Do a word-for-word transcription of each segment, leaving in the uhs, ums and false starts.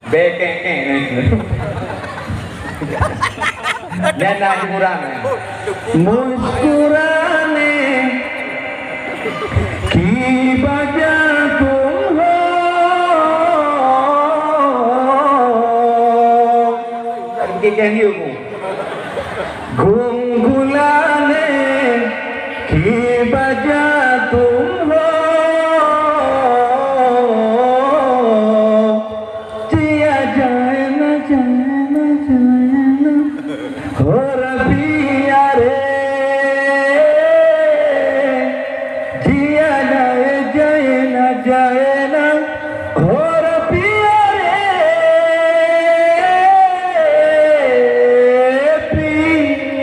Bekek-kek. Dan nak hiburan. Muskurané ki bajang tum ho. Bekek-kek yuk. Gunggulané ki bajang tum ho. Jia jaena, jaena, jaena, ho Rabbi aré. Jia jaena, jaena, jaena, ho Rabbi aré, Rabbi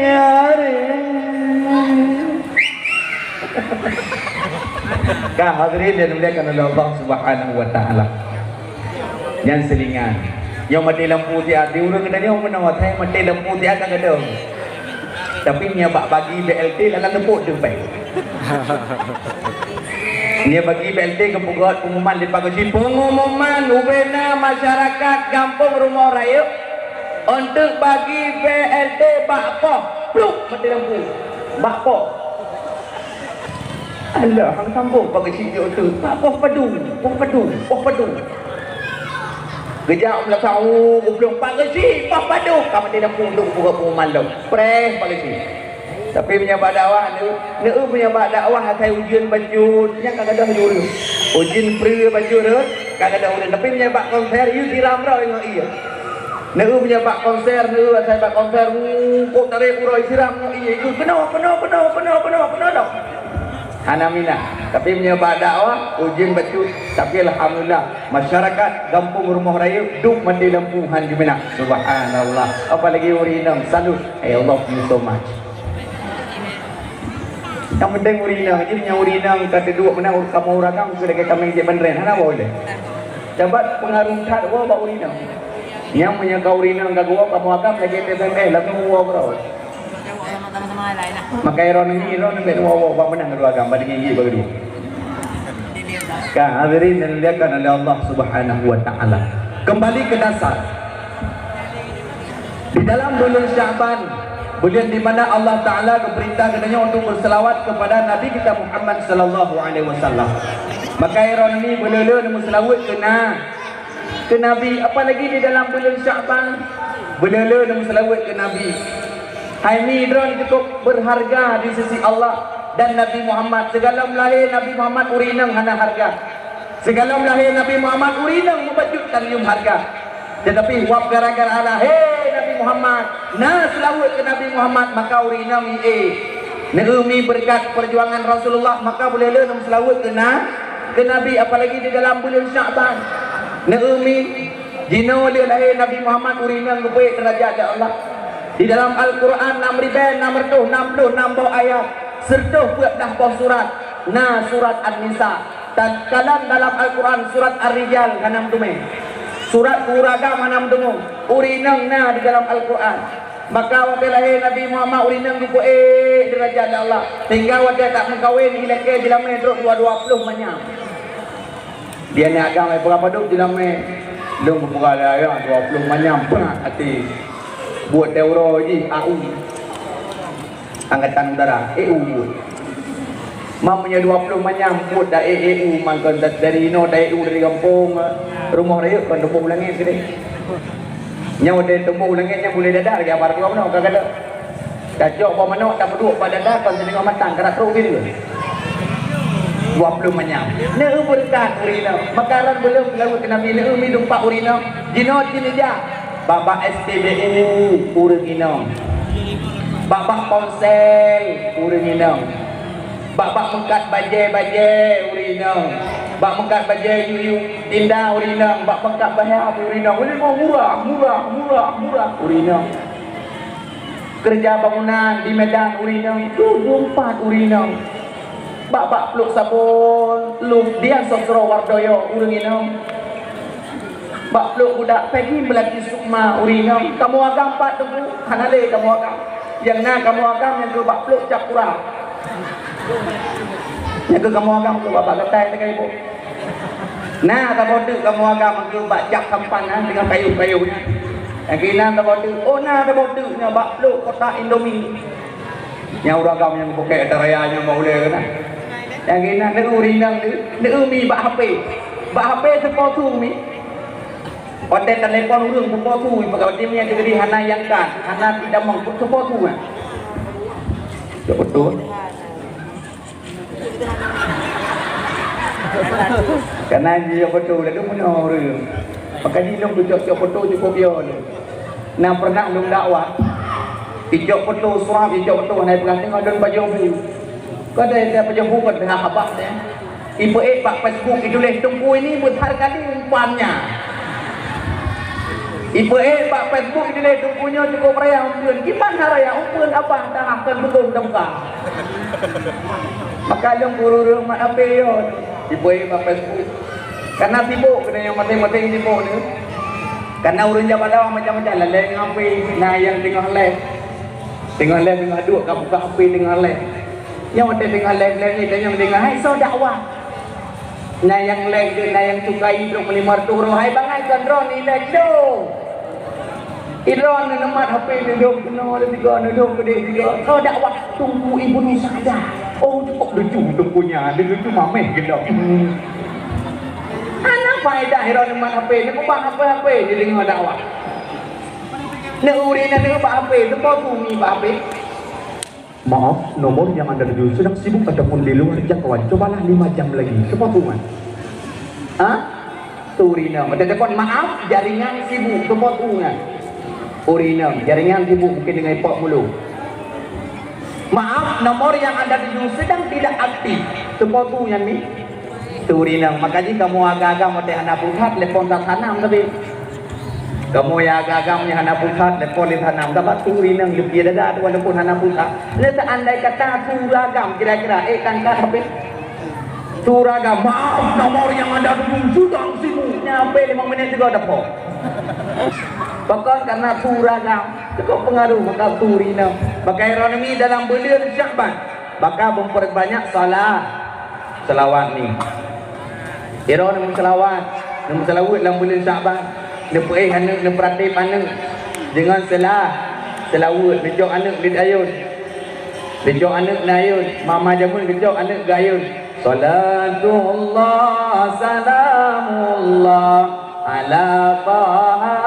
aré. Ka hadirin yang dimuliakan oleh Allah Subhanahu wa Taala. Nyan selingan. Nyoe maté lampu siat, di ureueng geutanyoe meunoe, asai maté lampu siat ka gadôh. Tapi nyoe bak bagi B L T, lalan neupok teuh pai. Nyoe bagi B L T geupeugöt pengumuman di pageusi, pengumuman ubena masyarakat Gampông Rumoh Rayeuk untuk bagi B L T bak poh, pluk, maté lampu. Bak poh. Alah, hang sambông bak geuchik jok tu. Pak poh padum, poh padum, poh padum. Geujak meulakau, geublong, "Pak geuchik, poh padum." Ka maté lampu duk buka pengumuman lom. Preh, Pak geuchik. Tapi meunyoe bak dakwah, neu-, neu-, meunyoe bak dakwah asai ujeuen bacut, nyan ka gadôh ureueng. Ujeuen peue bacut rot, ka gadôh ureueng. Tapi meunyoe bak konser, yue siram roh ingat iya. Neu-eu meunyoe bak konser, neu-eu asai bak konser, hmm, kok tarek uroe siram ngon ié, keunoe, keunoe, keunoe, keunoe, keunoe, keunoe dong. Hana minah. Tapi meunyoe bak dakwah, ujeuen bacut. Tapi alhamdulillah, masyarakat Gampông Rumoh Rayeuk duek maté lampu han geuminah. Subhanallah. Apalagi ureueng inong, salut. Ya Allah, thank you so much. Nyang penting ureueng inong, jadi nyang ureueng inong ka teuduek meunan, kamoe ureueng agam keu lagèe kaméng jép bandren, hana woe lé. Sabat peungaruh that woe bak ureueng inong. Nyang meunyoe ka ureueng inong ka geuwoe, kamoe agam lagèe T P M S, langsung woe keudroe. Maka iron ni, iron ni bèk woe-woe bak meunan keudua agam, bak gigi bak keudua. Ka, hadirin yang dimuliakan oleh Allah Subhanahu wa Taala. Kembali ke dasar. Di dalam buleuen Sya'ban, buleuen di mana Allah Taala geupeurintah geutanyoe untuk berselawat kepada Nabi kita Muhammad sallallahu alaihi wasallam. Maka iron ni beuleu-leu neumeuseulaweuet keu na-, keu Nabi, apalagi di dalam buleuen Sya'ban, beuleu-leu neumeuseulaweuet keu Nabi. Hai mi droe cukôp beurharga di sisi Allah dan Nabi Muhammad. Sigohlom lahé Nabi Muhammad ureueng inong hana harga. Sigohlom lahé Nabi Muhammad ureueng inong meubacut tan yuem harga. Teutapi wab gara-gara lahé Nabi Muhammad, na seulaweuet keu Nabi Muhammad, maka ureueng inong ié. Neu-eu mi beureukat peujuangan Rasulullah, maka beuleu-leu neumeuseulaweuet keu na-, keu Nabi, apalagi di dalam buleuen Sya'ban. Neu-eu mi jinoe lheueh lahé Nabi Muhammad ureueng inong geupeuék deurajat lé Allah. Di dalam Al-Quran nam ribèe nam reutôh nam ploh nam boh ayat, sireutôh peuet blah boh surat, na surat An-Nisa. Tatkala dalam Al-Quran surat Ar-Rijal hana meuteumé. Surat keu ureueng agam hana meuteumé. Ureueng inong na di dalam Al-Quran. Maka watèe lahé Nabi Muhammad ureueng inong geupeuék deurajat lé Allah. Sehingga watèe tak meukawen ilakèe jilamé trok dua, dua ploh manyam. Di aneuk agam ai peugah padub jilamé. Lôn geupeugah lé ayah dua ploh manyam, peuet até. Buet teuroe jih, A U. Angkatan Udara, A U buet. Mak meunyoe dua ploh manyam buet da-, A U, mangkon da-, dari inoe da-, A U dari gampông, rumoh rayeuk kon tuboh u langét keudéh. Nyoe udeb tuboh u langét nyan bulèe dadah lagèe haba dua meunoe ka gadôh. Tacok boh manok tapeuduek bak dadah kon siteungoh matang, ka trok ubé dua. Dua ploh manyam. Neu-eu beureukat ureueng inong. Maka lôn beuleueng peulaweuet keu Nabi, neu-eu mi dumpat ureueng inong. Jinoe cit ija. Bak-bak S P B U ureueng inong. Bak-bak ponsel ureueng inong. Bak-bak meukat bajèe-bajèe ureueng inong. Bak meukat bajèe yue-yue tinda ureueng inong. Bak meukat bahya ureueng inong. Ureueng inong murah, murah, murah, murah ureueng inong. Keureuja bangunan di Medan ureueng inong, tujoh empat ureueng inong. Bak-bak plôk sabon, lôn, Dian Sosro Wardoyo ureueng inong. Bak plôk budak Peggy Melati Sukma ureueng inong. Kamoe agam pat teungku, hana lé kamoe agam. Nyang na kamoe agam nyang keu bak plôk Capura. Nyang keu kamoe agam keu bak-bak geutai teuka iboh. Na saboh teuk kamoe agam bak jak sampan na, teungoh kayuh-kayuh nyan. Nyang keunan saboh teuk, oh na saboh teuk nyoe bak plôk kotak Indomie. Nyang ureueng agam nyang bukét ata raya nyoe bak ulèe keunan. Nyang keunan neu ureueng inong neu, neu mi bak H P. Bak H P teupo su mi. Watèe teulepon ureueng teupo su mi, bak H P nyan jadi hana nyang kan, hana sidamong teupo su kan. Betul. Kana jijok foto lalu meunoe ureueng. Maka jih lôn kucok-cok foto cukup yo lôn. Na pernah lôn dakwah. Ijok foto suap, ijok foto hana peugah tengok don bajong bu. Kau dah ada bajong bu kan tengah habaq dia. Ipeuék bak Facebook ituléh teungku ini besar kali umpannya. Ipeuék bak Facebook ituléh teungku nyoe cukup raya umpeuen. Kiban raya umpeuen abah dah akan bukong teuka. Maka lôn ureueng mat H P yo, ipeuék bak Facebook. Kana sibuk keuneuk nyang maséng-maséng sibuk nyoe. Kana ureueng jabat dakwah macam-macam, lalée ngon H P, na nyang teungoh live. Teungoh live, teungoh duek ka buka H P teungoh live. Nyang watée teungoh live-live nyoe, nyang deungoe hai soe dakwah. Na nyang live, na nyang sukai duek meulima reutôh droe, hai bangai kon droe nilai kilo. Idroe neumat H P neudok keunoe lé tiga, neudok keudeh tiga. Soe dakwah teungku Ibnu Sa'dah. Oh, cukup lucu teungku nyan, dia lucu mameh gendong. Hana faedah idroe neumat H P, neukeubah H P-H P, dia deungoe dakwah. Neu ureueng nyan neu bak H P, teupo su mi bak H P. Maaf, nomor yang Anda tuju sedang sibuk ataupun di luar jangkauan. Cobalah lima jam lagi. Kepotongan. Ha? Turi na. Maka telepon, maaf, jaringan sibuk. Kepotongan. Urina, jaringan sibuk mungkin dengan ipok mulu. Maaf, nomor yang Anda tuju sedang tidak aktif. Kepotongan ni. Turi nang, maka jih kamoe agam-agam watée hana pulsa, telepon ka sanam tapi. Kamoe nyang agam-agam nyang hana pulsa, telepon lé sanam. Sabab turi nang, leupie dada tu walaupun hana pulsa. Lé seandai kata turi agam kira-kira, eh, kan ka habéh. Turi agam, maaf, nomor yang Anda tuju sedang sibuk. Nyampe lima minit juga dapat. Bahkan karena turi agam, cukup pengaruh maka turi nang. Maka ironomi dalam buleuen Syakban, maka memperbanyak salat. Seulaweuet ni. Sidroe neumeuseulaweuet, neumeuseulaweuet lam buleuen Syakban, neupeuéh aneuk, neupeuratéb aneuk. Deungon seulah, seulaweuet, neucok aneuk di ayôn. Neucok aneuk di ayôn, mama jameun geucok aneuk di ayôn. Salatullah, salamullah, ala Taha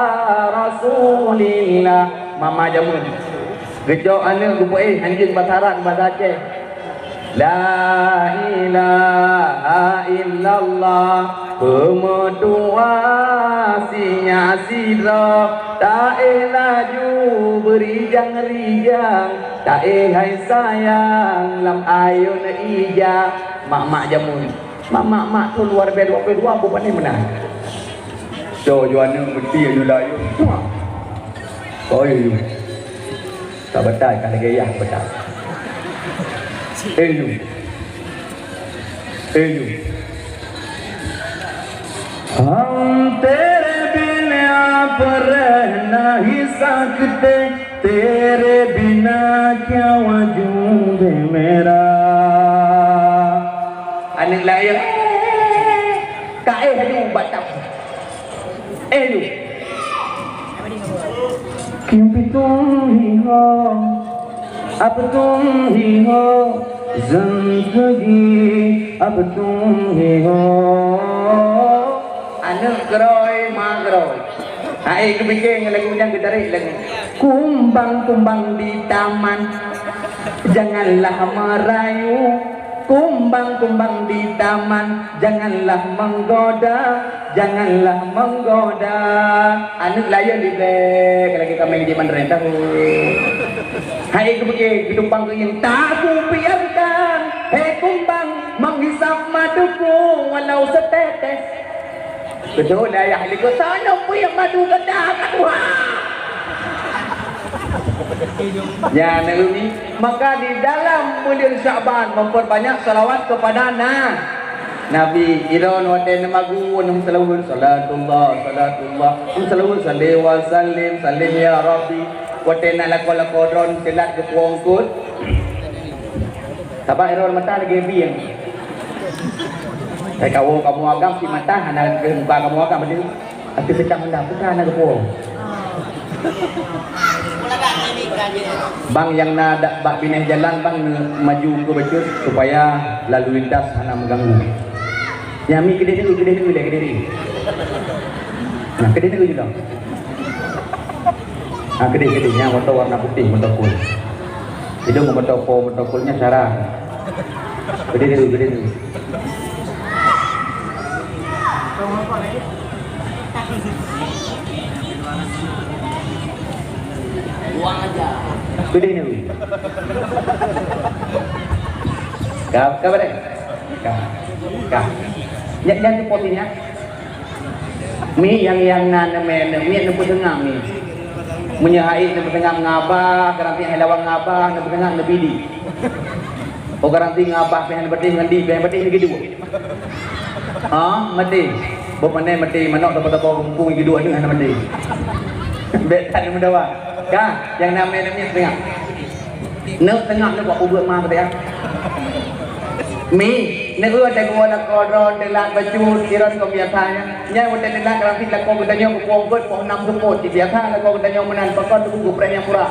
Rasulillah. Mama jameun. Geucok aneuk geupeuéh anjeung basa Arab, basa Aceh. La ilaha illallah, peumeutuha sinyak sidroe, taéh laju beurijang-rijang, taéh hai sayang lam ayôn ija. Mak-mak jameun, mak-mak mak tu luar biasa, luar biasa, bukan ni meunan. Cok jua aneuk meuti aneuk layu. Oi. Ka batai, ka lagèe yah batai. Eh, yu. Eh, yu. Hum tere bin aap reh nahi sakte, tere bina kya wujud hai mera. Aneuk lahé, ka éh laju bak tapu. Eh, yu. Kyun phi tum hi ho, ab tum hi ho, zindagi ab tum hi ho. Aneuk keurôi, ma keurôi. Hai, geupike ngon lagu nyan, geutarek lagu. Kumbang-kumbang di taman, janganlah merayu. Kumbang-kumbang di taman, janganlah menggoda, janganlah menggoda. Aneuk layeuen di bèk, lagèe kaméng di mandren tahu. Hai geubeuke, geutumpang geuyang, tak kubiarkan, hei kumbang, menghisap maduku walau setetes. Beutôi lah, ayah likot sana pun yang madu gata kat Tuhan. Ya, Nabi. Maka di dalam buleuen Sya'ban memperbanyak salawat kepada Na-, Nabi. Iron watèe neumagun, neuseulaweuet, salatullah, salatullah. Neuseulaweuet, salli wa sallim, sallim ya Rabbi. Watèe na lakoe-lakoe droen teulat geupuwong kot. Sabab iron mata lagèe bieng. Hai kawoe kamoe agam si mata hana muka kamoe agam tadi. Tapi sedang hendak bukan nak kepo. Bang nyang na dak bak binéh jalan bang maju ke bacut supaya lalu lintas hana mengganggu. Nyami kedeh dulu, kedeh dulu, kedeh dulu. Nah, kedeh dulu juga. Ha, keudeh, keudeh. Nyang moto warna putih, moto kul. Idong moto po, moto kulnya sarah. Keudeh dulu, keudeh dulu. Keudeh dulu. Ka, ka bareng? Ka. Ka. Nyan, nyan tu posisinya. Mi nyang, nyang na neumè, neumè neupeuseungab mi. Meunyoe hai neupeuseungab ngon abah, garanti hai lawan ngon abah, neupeuseungab neubidi. Oh garanti ngon abah pih neubeuti ngon di, pih neubeuti ngon di dua. Ha, meuti. Boh pandai meuti manok tapa-tapa mumpung ngon di dua ni hana meuti. Bèk that meudawa. Ka, nyang na mè neumè seungab. Neuk teungoh neuk buet ma teubiet. Mi, neuk eu teugoe lakoe droe teulat bacut, iron kon biasa nyan. Nyan watèe teulat, ranti lakoe geutanyoe geupeue eungkôt poh nam seupôt, biasa lakoe geutanyoe meunan, pakon teungku geupreh nyang murah.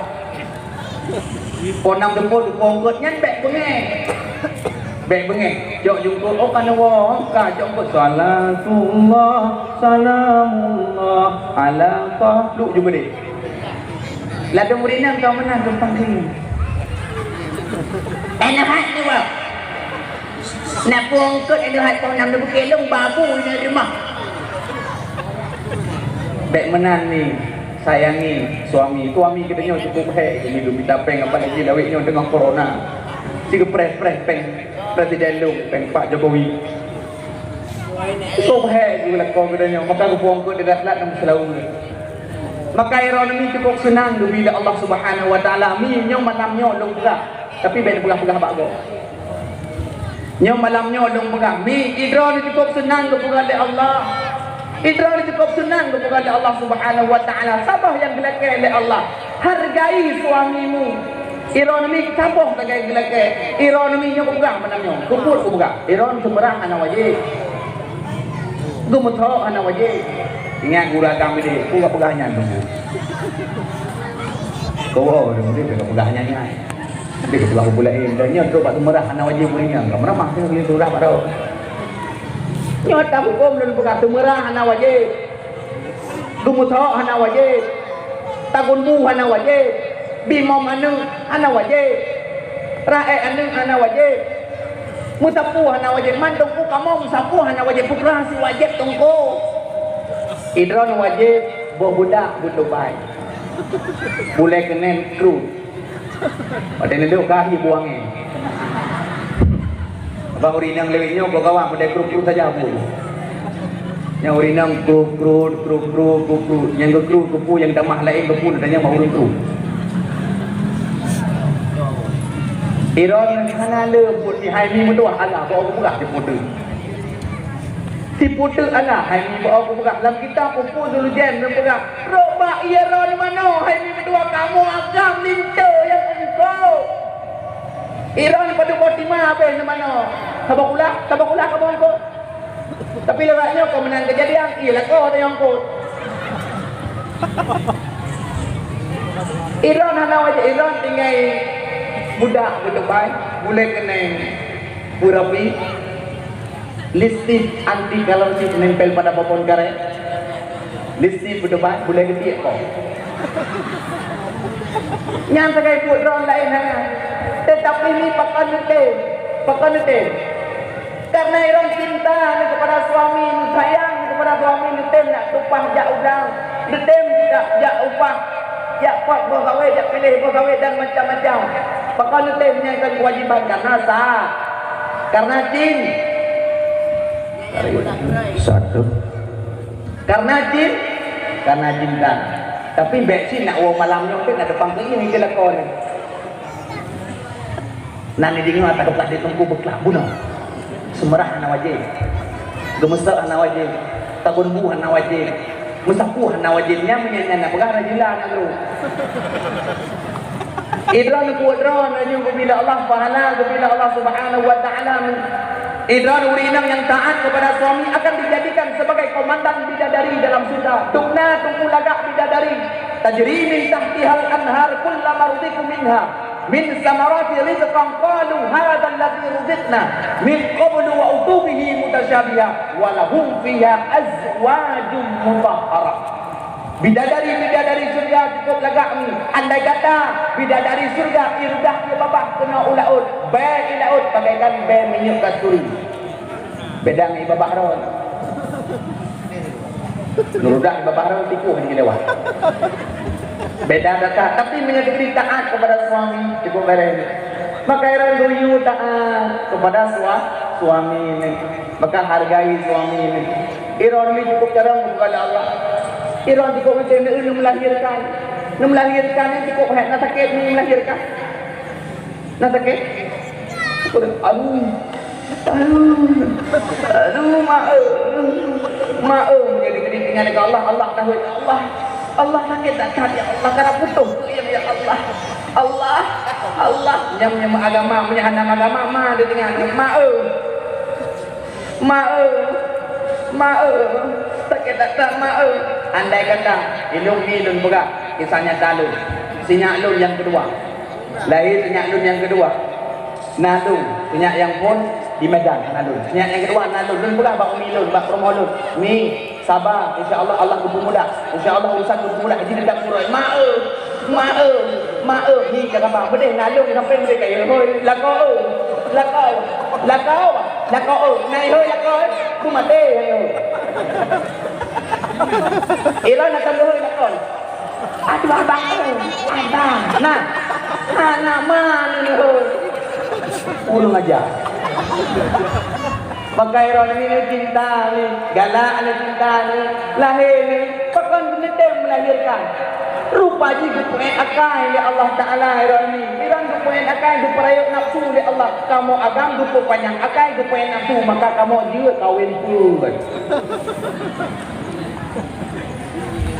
Poh nam seupôt geupeue eungkôt nyan bèk beungèh. Bèk beungèh. Jok jungkôt, oh ka neuwoe, ka jok eungkôt. Salatullah, salamullah, ala tah. Duek ju keudeh. Ladôm ureueng inong ka meunan gampang keu nyoe. Eh, neuhat nyoe, Bang. Nak peue eungkôt eh neuhat poh nam neubuke lôn babu nyoe rumoh. Bèk meunan ni, sayangi suami. Suami geutanyoe cukup hék, geutanyoe mita péng, apalagi lawét nyoe teungoh corona. Sigeupreh-preh péng Presiden lôn, péng Pak Jokowi. Cukup hék geuh lakoe geutanyoe, maka geupeue eungkôt di darat dan seulaweueng. Maka droeneuh mi cukup seunang geubi lé Allah Subhanahu wa Taala. Mi nyoe malam nyoe lôn peugah, tapi bèk neupeugah-peugah bak gob. Nyoe malam nyoe lôn peugah, mi droeneuh cukup seunang geupeugah lé Allah. Droeneuh cukup seunang geupeugah lé Allah Subhanahu wa Taala. Saboh nyang geulakèe lé Allah. Hargai suamimu. Droeneuh mi saboh lagèe geulakèe. Droeneuh mi nyoe kupeugah malam nyoe. Keupeue kupeugah? Droeneuh seumeurah hana wajéb. Geumeuthok hana wajéb. Ingat guru agam idéh, peue ka peugah nyan teungku. Keu droeneuh mi ka peugah nyan nyan. Idéh ka peugah peue laén. Dan nyoe trok bak seumeurah hana wajéb ureueng nyan. Ka meuramah nyoe seumeurah bak droe. Nyoe tahuköm lôn peugah seumeurah hana wajéb. Geumeuthok hana wajéb. Tagun bu hana wajéb. Bimom aneuk hana wajéb. Raék aneuk hana wajéb. Meusapeue hana wajéb. Man teungku kamoe meusapeue hana wajéb. Peue keuh si wajéb teungku? Droeneuh wajéb boh budak beutubai. Bulèe keunen kru. Watèe neudok ka hi buang nyan. Bak ureueng inong lewat nyoe kok gawat model kru-kru saja bu. Nyang ureueng inong kru-kru, kru-kru, kru-kru. Nyang geukru keupeue nyang tamah laén keupeue tanyong bak ureueng kru. Droeneuh hana le buet ni hai mi meutuah Allah bak ureueng peugah di puteu. Siputeuk Allah hai mi bak kupeugah lam kitab Upu Dulujen neupeugah, "Rok bak ie ron manoe hai mi meutuah kamoe agam linto nyang eungkôt." Iron padub boh tima habéh neumanoe. Saboh kulah, saboh kulah kamoe eungkôt. Tapi lewat nyoe keu meunan keujadian, ie lakoe teuh nyang eungkôt. Iron hana wajéb, iron tinggai budak beutubai, bulèe keuneng beurapi. Lipstik anti kalorcit nempel pada babon karét. Lipstik beudebat bulèe geutiek kong. Nyan sagai buet droe laén hana. Tetapi ni pakon neutem, pakon neutem. Karena iron cinta ni kepada suami, sayang ni kepada suami, neutem nak tumpah jak udang, neutem jak, jak upah, jak pot boh sawét, jak piléh boh sawét dan macam-macam. Pakon neutem nyan kan kewajiban karena sa-, Karena cin-, satu. Karena cin-, karena cinta. Tapi bèk cit nak woe malam nyoe, bèk nak depan keu ie ngon lakoe nyoe. Nan dideungoe ata geupeugah di teungku beuklak bunoe. Seumeurah hana wajéb. Geumeuseuk hana wajéb. Tabon bu hana wajéb. Meusapeue hana wajéb. Nyan meunyan nyan na peugah rajila na guru. Idroe neubuet droe nyoe geubila Allah pahala, geubila Allah Subhanahu wa Ta'ala. Droeneuh ureueng inong nyang taat kepada suami akan dijadikan sebagai komandan bidadari dalam surga. Dum na teungku lagak bidadari, tajri min tahtihal anhar kullama ruziqu minha min samarati rizqan qalu hadzal ladzi ruziqna min qablu wa utu bihi mutasyabiha wa lahum fiha azwajun mutahharah. Bidadari-bidadari syeuruga cukup lagak mi. Andai kata bidadari syeuruga irudah ié babah keunoe u laôt, bèe i laôt bagaikan bèe minyeuk kasturi. Beda ngon ié babah droe. Neurudah ié babah droe tipu hana lewat. Beda gata, tapi meunyoe dibri taat kepada suami cukup beres. Maka iron guyue taat kepada sua-, suami ni. Maka hargai suami ni. Iron ni cukup jarang bukan Allah. Iron cukup macam ni, ni melahirkan. Ni melahirkan ni cukup hek, na sakit ni melahirkan. Na sakit? Aduh. Aduh. Aduh, mak, eh. Mak, eh. Jadi gede dengan Allah, Allah tahu ya Allah. Allah sakit tak tahu ya Allah, karena putus tu ya, ya Allah. Allah, Allah. Nyam, nyam agama, punya hana agama, ma dia dengan mak, eh. Mak, eh. Mak, eh. Sakit tak tahu, mak, eh. Andai kata, ilung ni lun peugah, kisah nyata lun. Sinyak lun yang kedua. Lahé sinyak lôn nyang keudua. Na lôn, sinyak nyang phôn di Medan, na lôn. Sinyak nyang keudua na lôn, lôn peugah bak umi lôn, bak peurumoh lôn, "Mi, saba, insya Allah, Allah geupeumudah. Insya Allah urusan geupeumudah." Jih teutab ngon, "Ma eu, ma eu, ma eu, mi, jak saba." Meudeh na lôn sampoe meudeh kayée, "Hôi, lakoe eu, lakoe, lakoe, lakoe eu, na hôi lakoe eu, tu maté hôi." Ilôn na tam hôi lakoe. Aduh, abang, eh, abang. Nah, anak mana ni, hoi? Kurang ajar. Maka iron ni cinta ni, galak ni cinta ni, lahé ni, pakon geuneutém melahirkan. Rupa jih geupeuék akai lé Allah Taala iron ni. Iron geupeuék akai, geupeurayek nafsu lé Allah. Kamoe agam geupeupanyang akai, geupeuék nafsu, maka kamoe jeuet kawén peuet.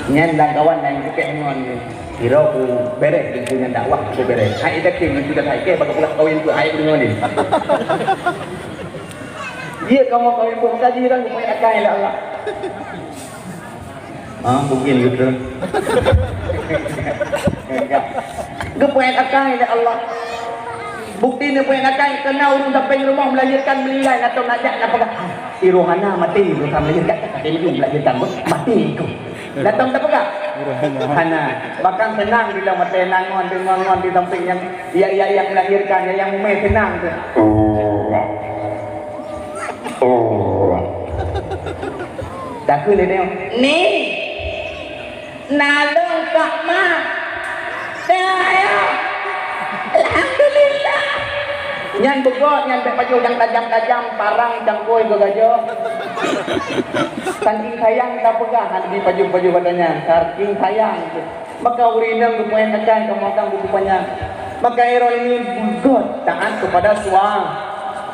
Nyan lam kawan nyang jikek ngon ni. Kira ku bereh, ku nyan dakwah ku bereh. Hai ida king ngon sudah hai ke bagi pulang kawin tu hai ku ngon ni. Dia kamu kawin pun kaji dah ku payah akai lah Allah. Ah, mungkin gitu. Geupeuék akai lé Allah. Bukti neupeuék akai, keu na ureueng sampéng rumoh meulahirkan meuninggai, atau najak na peugah, "Ah, iroh hana maté, iroh ka meulahirkan, ka maté, meulahirkan pun maté itu." Datang tapeugah? Hana. Bahkan seunang bila maté, na ngon, deungon, ngon di sampéng nyang, ya, ya, nyang meulahirkan, ya, nyang umé seunang tu. Takheun lé nyoe, "Ni, na lôn kak ma." "Dah, ya. Alhamdulillah." Nyan beugöt, nyan bèk pajoh nyang tajam-tajam, parang cangkôi geugajoh. Saking sayang tapeugah, hana jipajoh-pajoh bak nyan. Saking sayang tu. Maka ureueng inong geupeuék akai, kamoe agam geupeunyang. Maka iron ni beugöt taat kepada sua-,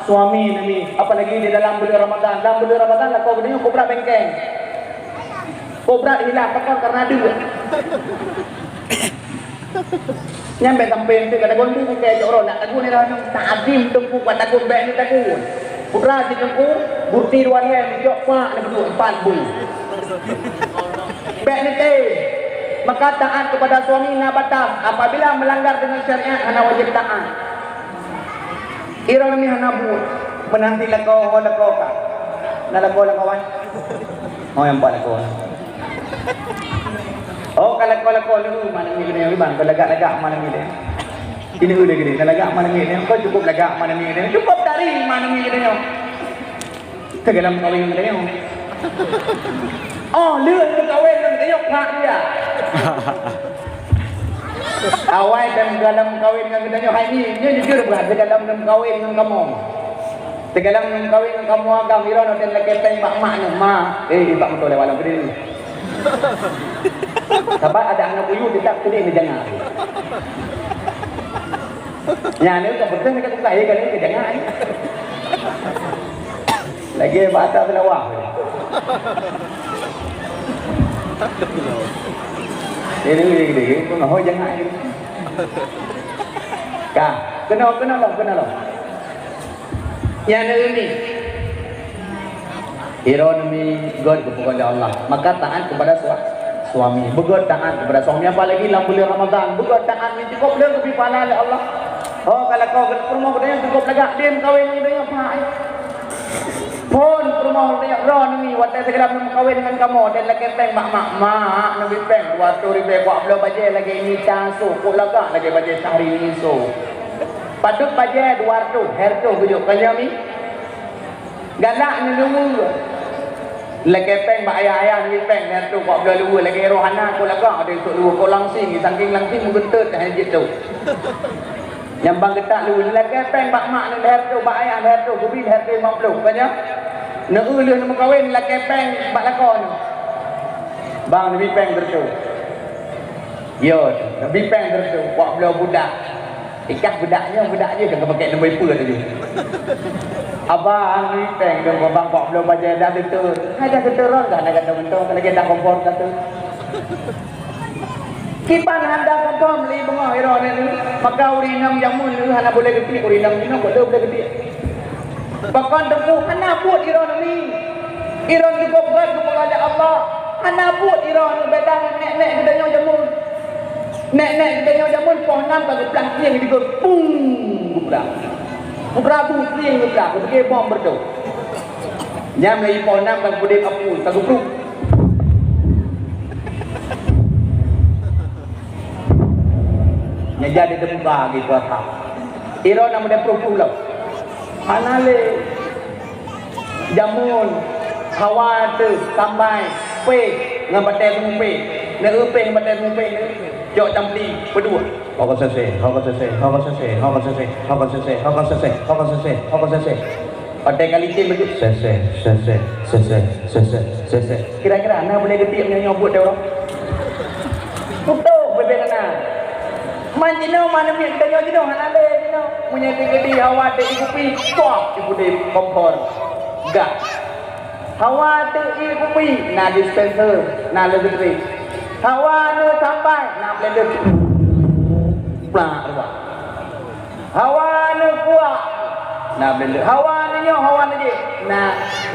suami nami. Apalagi di dalam buleuen Ramadan. Dalam buleuen Ramadan lakoe geutanyoe kobra bengkeng. Kobra hilang, pakon? Karena deuek. Nyan bèk sampai enteuk ka tagun bu, bukai cok roh, nak tagun ni dah, takzim teungku, buat tagun, bèk ni tagun. Putra si teungku, burti dua lhèe, jok pak, nak dua, empat bu. Bèk ni teh. Maka taat kepada suami na batas. Apabila melanggar dengan syariat, hana wajib taat. Iron ni hana buet. Menanti lakoe, ho lakoe ka. Na lakoe, lakoe wan? Oh, nyang pat lakoe. Oh, ka lakoe-lakoe lé, mana ni kena bang, ka lagak-lagak mana ni deh. Ini udah gede, ka lagak mana ni deh. Kau cukup lagak mana ni deh. Cukup dari mana ni deh. Teugalam kawin geutanyoe. Oh, lheueh geukawén ngon geutanyoe, phak dia. Awai dan teugalam kawin ngon geutanyoe, hai ni, nyoe jujur bah, teugalam ngon kawin ngon kamoe. Teugalam ngon kawin ngon kamoe agam, iron dan lakée péng bak mak nyoe, "Ma, eh, bak moto lewat lam gede ni." Sabab ada aneuk buyue tetap keuneuk neujangah. Nyan ni bukan beutôi, ni kan bukan, ya, kan, ni kejangan. Lagi bak atas lawah. Ini, ini, ini, ini, pun hoi jangan ni. Ka, kena, kena lah, kena lah. Nyan ni, Droeneuh mi gét geupeugah lé Allah, maka taat kepada sua-, suami. Beugét taat kepada suami, apalagi lam buleuen Ramadhan. Beugét taat nyoe cukôp le geubri pahala lé Allah. Oh, ka lakoe peurumoh geutanyoe cukôp lagak, dém kawén ngon geutanyoe, Pak. Phôn peurumoh geutanyoe, droeneuh mi, watèe sigohlom meukawen ngon kamoe, dan lakèe péng bak mak, "Mak, neubri péng dua reutôh ribèe, kuat bloe bajèe lagèe mita sôh, kok lagak lagèe bajèe Syahrini sôh." Padub bajèe dua reutôh, lhèe reutôh geujok, ka nyan mi? Galak neuluweue. Lakèe péng bak ayah-ayah nibri péng, nyan troh bak bloe luweue, lagèe roh hana, kok lagak ada esok luweue, kok langsing, sangking langsing meugeunteut, hana jeuet troh. Nyang bang geutak luweue, lakèe péng bak mak neuh lhèe reutôh, bak ayah lhèe reutôh, geubri lhèe reutôh limong ploh, ka nyan? Neueu lheueh neumeukawen, lakèe péng bak lakoe neuh. Bang, nibri péng teureutôh. Yo, nibri péng teureutôh, bak bloe budak. Ikah budak nyoe, budak jih ka geupakèk neubri peue tadi. Abang, nibri péng teureutôh, bang, bak bloe bajèe dah teuteut. Hai dah teuteut ron, dah na gata mantong, lagèe dah kompor teuteut. Kiban hana gata meuli beungoh droeneuh, maka ureueng inong jameun nyoe hana boleh geupiek, ureueng inong jinoe boleh, boleh geupiek. Pakon teungku hana buet droeneuh ni. Droeneuh cukôp gét geupeugah lé Allah. Hana buet droeneuh beda ngon nèk-nèk geutanyoe jameun. Nèk-nèk geutanyoe jameun poh nam ka geuplah plieng di gôt. Pung! Geuplah. Geuplah bu plieng geuplah. Geupike bom meureudôk. Nyan lagi poh nam ka geupeuudép apui, ka geupruet. Nyan jadi teubuka lagi kuasa. Droeneuh na meudeh pruh-pruh lom. Hana lé. Jameun, hawa teuh, tambai, péh ngon batèe seumupéh. Neueu péh ngon batèe seumupéh, cok campli, peudua. Hoko sese, hoko sese, hoko sese, hoko sese, hoko sese, hoko sese, hoko sese, hoko sese. Watèe ka licén beujeuet, sese, sese, sese, sese, sese. Kira-kira na boleh geupiek meunyoe nyoe buet deh ureueng? Beutôi, beubeh na. Man jinoe, man miet geutanyoe jinoe, hana lé jinoe. Meunyoe teugeudi hawa teuh ié kupi, pop, ié kupi kompor. Gas. Hawa teuh ié kupi, na dispenser, na listrik. Hawa neutambai, na blender. Plak, ruah. Hawa neukuah. Na blender. Hawa neunyoe, hawa neujih. Na,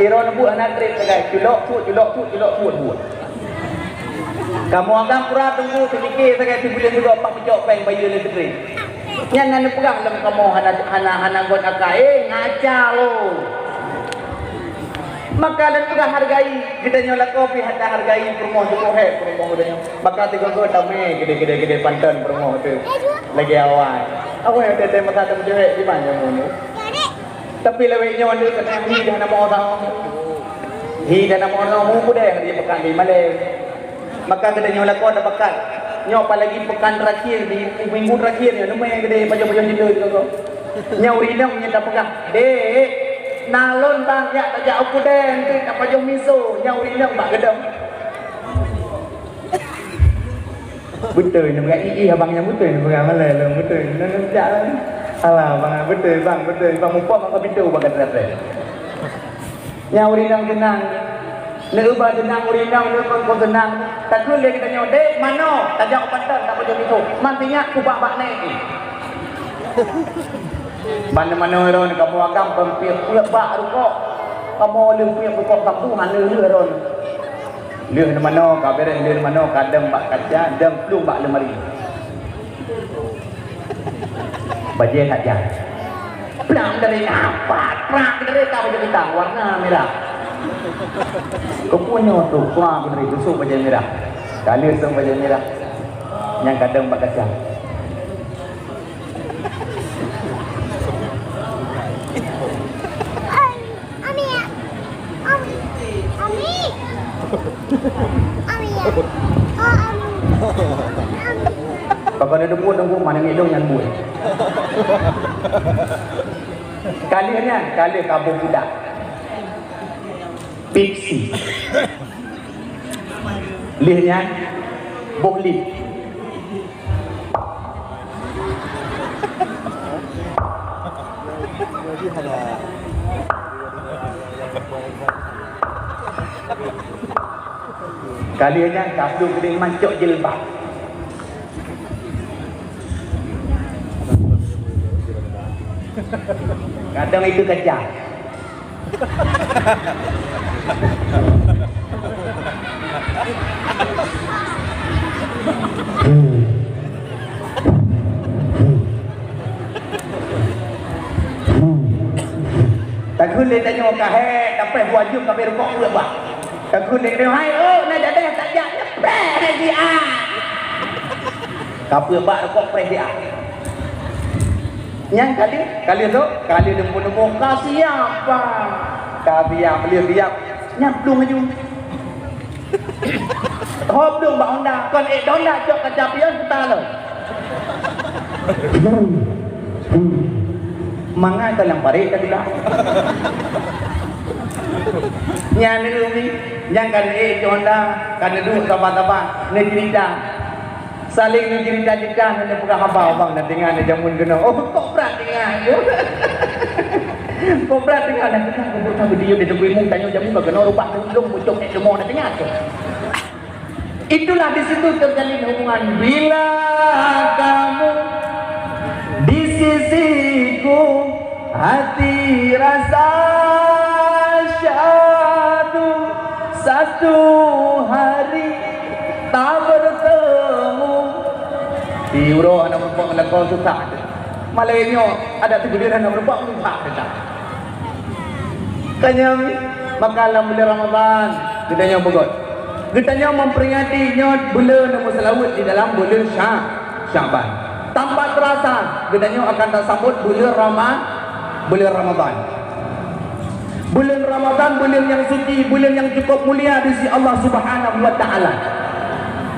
droeneuh buet hana trép sagai. Culok put, culok put, culok put buet. Kamoe agam pura teungku, seulike sagai sibuleuen sigoe pat meucok péng bayeue listrik. Nyan na neupeugah lom kamoe hana, hana, hana göt akai. Eh, ngaca lo. Maka lôn peugah hargai, geutanyoe lakoe pih hana hargai peurumoh jih, hé peurumoh geutanyoe. Maka sigoe-goe tamé geude-geude geude panton peurumoh teuh lagèe awai. Awai teuh masa teumeucewek di mana nyoe. Tapi lawét nyoe nyoe keunan hi dah nama orang. Hi dah nama orang mu budeh di pekan di malam. Maka geutanyoe lakoe tapakat. Nyoe apalagi pekan terakhir di minggu terakhir nyoe, leumé geude pajoh-pajoh jileuet keu gob. Nyoe ureueng inong nyan tapeugah, "Dek, na lôn bang jak tajak u keudè, enteuk tapajoh miso." Nyoe ureueng inong bak geudong. Beutôi, neupeugah, "Ih, ih, abang nyan beutôi," neupeugah, "Malèe lôn beutôi." Nyan jak. "Alah, bang, beutôi, bang, beutôi, bang, muphom bak pintoe bak gata." Nyang ureueng inong teunang. Neuba teunang ureueng inong, neuba kon teunang. Takheun lé geutanyoe, "Dek, manoe?" Tajak u panton, tapajoh miso. "Man sinyak kubak bak nèk." Ban manoe droeneuh kamoe agam peuet bak rukok. Kamoe lheueh peuet rukok sapu hana lheueh droeneuh. Lheueh manoe ka bèrèh, lheueh manoe ka dong bak kaca, dong plueng bak lemari. Bajèe that jai. Plang dari apa? Plang dari ka bajèe bintang warna merah. Keupeue nyoe tu? Plang dari geusuek bajèe merah. Ka lheueh song bajèe merah. Nyang ka dong bak kaca. Ami, ya. Ami. Ami. Ami, ya. Oh, Ami. Ami. Pakon ada buet dong, mana ngidong nyan buet. Ka lheueh nyan, ka lheueh ka boh budak. Pepsi. Lheueh nyan, boh lip. Ka lheueh nyan ka plueng geude mancok jilbab. Kadang itu kejam. Takheun lé tanyoe ka hék, tapi buah jeuem ka beu rukok peuet bak. Takheun lé tanyoe, "Hai, oh, na jadeh tajak nyepreh di a." Ka peuet bak rukok preh di a. Nyang kali, kali tu, kali deungon-deungon ka siap, Pak. Ka siap, beliau siap. Nyang plueng laju. Hop dong bak honda, kon ék honda cok kaca pion puta lo. Mangat ka lam parit ka tidak. Nyan ni, nyang kan ék cok honda, kan duduk sabar-sabar, ni cerita. Saléng neujeurita-jeurita, neupeugah haba, "Bang, na teungoh neujamun keunoe." Oh, kok brat teungoh tu. Kok brat teungoh, na teungoh, kok brat teungoh, dia, dia tunggu imum, tanyoe jamun, bagaimana rubah tu, dong, pucuk, eh, semua na teungoh tu. Itulah di situ terjalin hubungan. Bila kamu di sisiku, hati rasa syadu, satu hari tak bertemu. Di uroe hana meurumpok ngon lakoe susah. Malam nyoe adak teugeudeue hana meurumpok susah teuka. Kanyang maka lam bulan Ramadan geutanyoe beugöt. Geutanyoe memperingati nyoe buleuen meuseulaweuet di dalam buleuen Sya-, Syaban. Tanpa terasa geutanyoe akan tasambot buleuen Rama-, buleuen Ramadan. Buleuen Ramadan, buleuen nyang suci, buleuen nyang cukup mulia di sisi Allah Subhanahu wa Taala.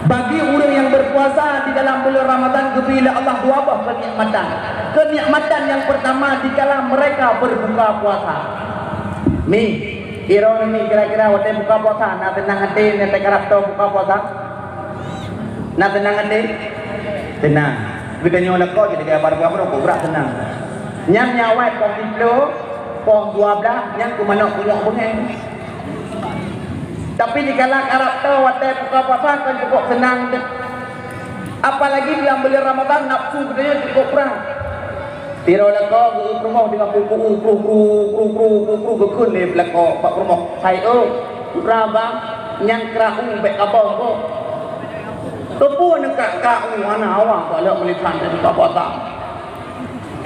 Bagi ureuëng nyang berpuasa di dalam buleuen Ramadan, geubri lé Allah dua boh keunikmatan. Keunikmatan nyang pertama dikala mereka berbuka puasa. Mi, droeneuh mi kira-kira watée buka puasa, na teunang até, na teukarab toe buka puasa? Na teunang até? Teunang. Geutanyoe lakoe jadi kaya barang-barang kobra teunang. Nyan nyawai poh siplôh, poh dua blaih, nyan keu manok kunyok beungéh. Tapi dikala karab toe watée buka puasa kan cukup seunang deh. Apalagi dalam buleuen Ramadan nafsu geutanyoe cukup prang. Sidroe lakoe geu-eu peurumoh deungon pukuk kru kru kru kru kru kru geukheun lé lakoe bak peurumoh, "Hai eu, peue bang, nyan krah u bék kaboh boh." Keupeue neukak-kak u hana awang bak lheueh meunithan teuka puasa.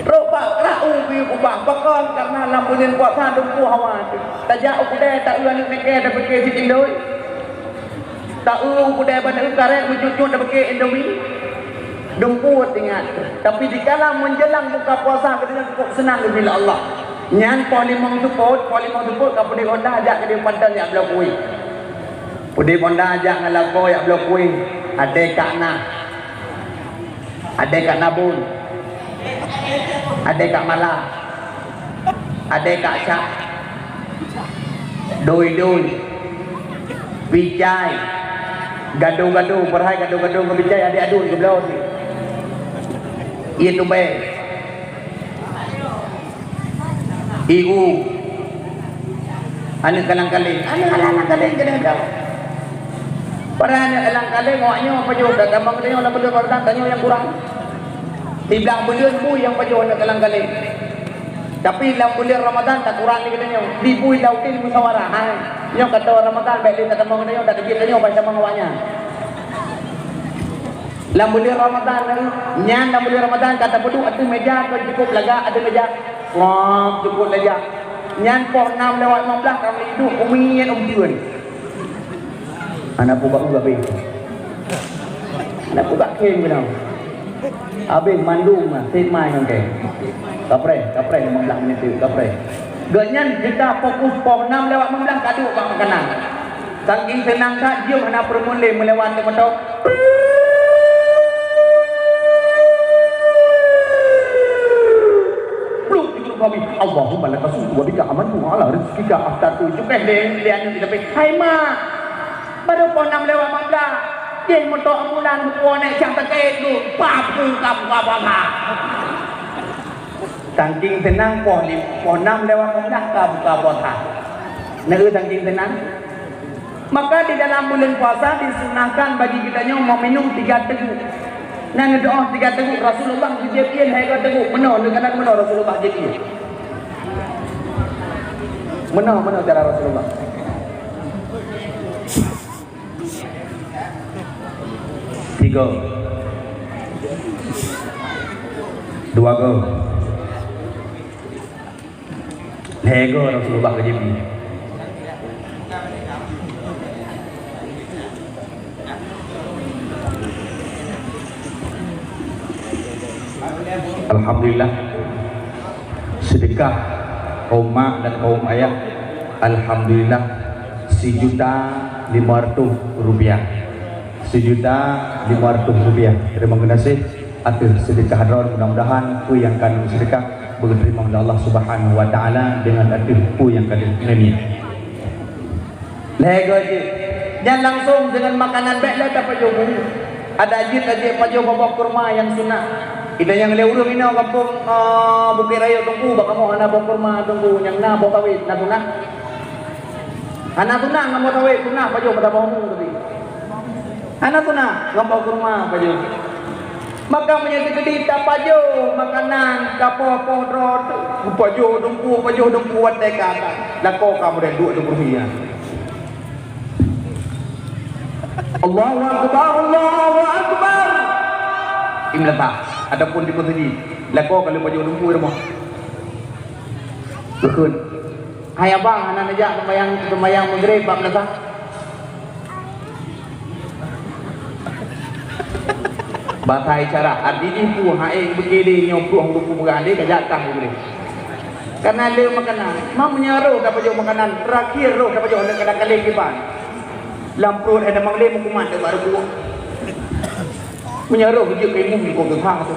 Trok bak krah u geuyue keubah, pakon, kareuna lam buleuen puasa dumpeue hawa teuh. Tajak u keudè taeu aneuëk nangkée tapike cit indoi. Taeu u keudè ban eu karét meucut-cut tapike Indomie. Dumpeue teuingat. Tapi dikala menjelang buka puasa geutanyoe cukup seunang geubri lé Allah. Nyan poh limong seupôt, poh limong seupôt ka peudeh honda jak keudeh panton jak bloe kueh. Peudeh honda jak ngon lakoe jak bloe kueh. Até kak na. Até kak na bun. Até kak mala. Até kak syak. Doi-doi. Bicai. Gado-gado, padahai gado-gado ngon bicai adak aduen geubloe cit. Ié tubée. Ié u. Aneuëk kalang-kaling. Aneuëk alang-alang kaling keuneuk dong. Padahai aneuëk alang-kaling awak nyoe pajoh that tamong tanyoe lam buleuen Ramadan tanyoe nyang kurang. Siblaih buleuen bui nyang pajoh aneuëk kalang-kaling. Tapi lam buleuen Ramadan takurang lé geutanyoe. Di bui lautin musyawarah. Hai, nyoe ka toe Ramadan bék lé tatamong tanyoe, tateujeuet tanyoe ban tamong awak nyan. Lam buleuen Ramadan, nyan lam buleuen Ramadan ka tapeuduek ateueh meja kon cukup lagak ateueh meja. Wah, cukup lagak. Nyan poh nam lewat lima belas ka meuduek umiet umpeuen. Hana peue bak u habéh. Hana peue bak keng beunang. Habéh mandum na, sét mai ngon keng. Kapreh, kapreh lima belas minit tu, kapreh. Gobnyan jeuet fokus poh nam lewat lima belas ka duek bak makanan. Saking seunang that jeuem hana peureumeun lé meulewat teuk moto. Pluk di guruk kami. Allahumma laka sumtu wa bika amantu wa ala rizqika aftartu. Cukéh lé, lé aneuk tapi, "Hai mak, baru poh nam lewat lima belas. Jih moto ambulan buku nek siang teukek tu. Papu kapu apa mak?" Saking seunang poh lim-, poh nam lewat lima belas ka buka puasa. Neu saking seunang. Maka di dalam buleuen puasa disunahkan bagi geutanyoe meuminum tiga teuguk. Nyan neudoa tiga teuguk, Rasulullah geujép ié lhée goe teuguk, meunoe, neukalon meunoe Rasulullah jép ié. Meunoe, meunoe cara Rasulullah. Tiga. Dua go. Lhèe go Rasulullah ka jibi. Alhamdulillah, sedekah kaum mak dan kaum ayah, alhamdulillah, sijuta lima ratus rupiah. Sijuta lima ratus rupiah. Terima kasih atas sedekah droe. Mudah-mudahan peue nyang ka neusedekah beuteurima lé Allah Subhanahu wa Taala deungon ateueh peue nyang ka neunie. Lhèe go jih. Nyan langsung deungon makanan bèk lé tapajoh bubé. Adak jeuet, adak jeuet pajoh boh-boh kurma nyang sunat. Ita nyang lé ureueng inoe gampông, ah, Bukét Rayeuk Teungku, bak kamoe hana boh kurma Teungku, nyang na boh kawét, na sunat. Hana sunat ngon boh kawét, sunat pajoh mata boh mu tapi. Hana sunat ngon boh kurma pajoh. Maka meunyoe teukeudi tapajoh makanan, tapoh-poh droe, pajoh Teungku, pajoh Teungku watèe ka, lakoe ka model duek Teungku nyan. Allahu Akbar, Allahu Akbar. Di meunasah ataupun di meuseujid, lakoe ka lheueh pajoh Teungku di rumoh. Beukheun. Hai abang, hana neujak seumayang, seumayang Maghrib bak meunasah? Bahasa isyarat, arti jih peue, hai beukiri nyoe pruh Teungku peugah lé ka jak kah Maghrib. Karena le makanan, ma meunyoe roh tapajoh makanan, terakhir roh tapajoh aneuk kadang kaleng kiban. Lam pruet hana manglé meukumat teuk bak ruku. Meunyoe roh jeuet keu imum, kok geuha tu.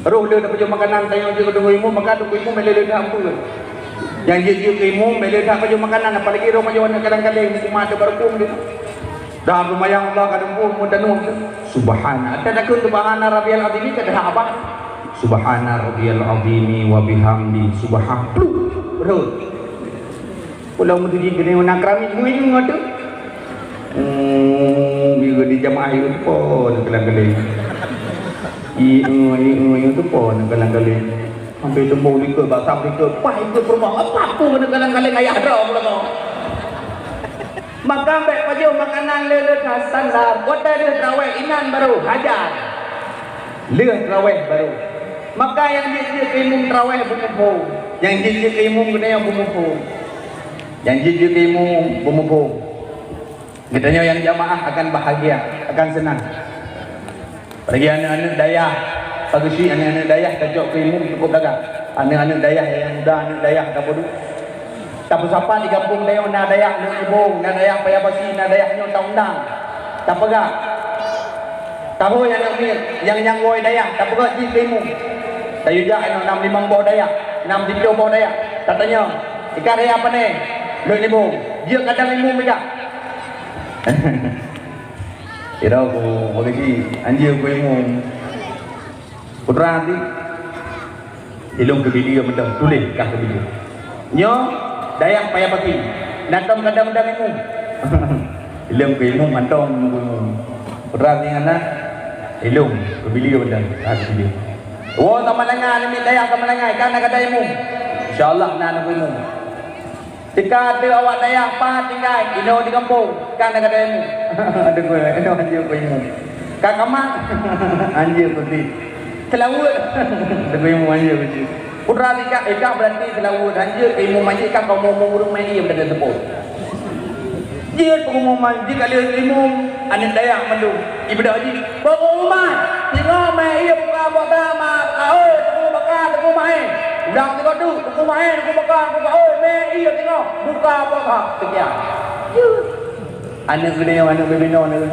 Roh le tapajoh makanan, tanyoe jeuet keu imum, maka teungku imum lé le that peue. Nyang jeuet-jeuet keu imum lé that pajoh makanan, apalagi roh pajoh aneuk kadang kaleng, meukumat teuk bak ruku tu. Dan seumayang Allah ka deumpôh meutanong tu. Subhana. Ata takheun subhana rabbiyal azim ka deuh abah. Subhana rabbiyal azimi wa bihamdi. Subhan. Pluh. Roh. Pulang meutuji keuneuk na keramik meuingat tu. Hmm, di, di jamaah itu pun kelang-keling. Iya, iya, iya, itu pun kelang-keling. Sampai tembok likot, basah likot. Pah ikut perumahan. Apa tu kena kelang-keling ayah droe pula tu? Maka bèk pajoh makanan le-le ka standar. Watèe lheueh traweh inan baru hajar. Lheueh traweh baru. Maka nyang jeuet-jeuet keu imum traweh beumuphom. Nyang jeuet-jeuet keu imum geutanyoe beumuphom. Nyang jeuet-jeuet keu imum beumuphom. Geutanyoe nyang jamaah akan bahagia, akan seunang. Lagi aneuk-aneuk dayah, pageusi aneuk-aneuk dayah tacok keu imum cukup gagah. Aneuk-aneuk dayah nyang muda, aneuk dayah ka peuduek. Tapeusapat di gampông tanyoe na dayah Lhokseumawe, na dayah Paya Basi, na dayah nyoe taundang. Tapeugah. Tahu nyang namiet, nyang nyang woe dayah, tapeugah jih keu imum. Tayue jak inoe nam limong boh dayah, nam siploh boh dayah. Tatanyong, "Ikat dayah pane?" "Lhokseumawe." "Jeuet kadang imum ikat." Ira ku polisi, anjing ku imum. Putra nanti. Ilong keu bilia mantong, tuléh kah keu bilia. Nyoe dayah Paya Pati. Nantong kadang-kadang imum. Ilong keu imum mantong nunggu imum. Putra nanti anak. Ilong keu bilia mantong, kah keu bilia. Wo sama dengan, namiet dayah sama dengan, kan na kadang imum. Insya Allah na nunggu imum. Teuka ateueh awak dayah pat tinggai, inoe di gampông, kan na kadang imum. Aduh, gue, inoe hanjeuet keu imum. Ka kamar, hanjeuet keu ti. Seulaweuet. Aduh, gue imum hanjeuet keu ti. Putra tinggai, eh, ka berarti seulaweuet, hanjeuet keu imum, hanjeuet ka kamoe umur-umur ureueng mé ié beuda seupôt. Jeuet pengumuman, jeuet ka lheueh imum, aneuk dayah mandum. Ibeudôh jih, "Pengumuman! Singoh mé ié buka puasa ma, ka oi, Teungku Baka, Teungku Mahé. Udang singoh duek, Teungku Mahé, Teungku Baka, Teungku Baka, oi, mé ié singoh buka puasa." Seukian. Aneuk geude nyoe, aneuk bibinoe nyoe.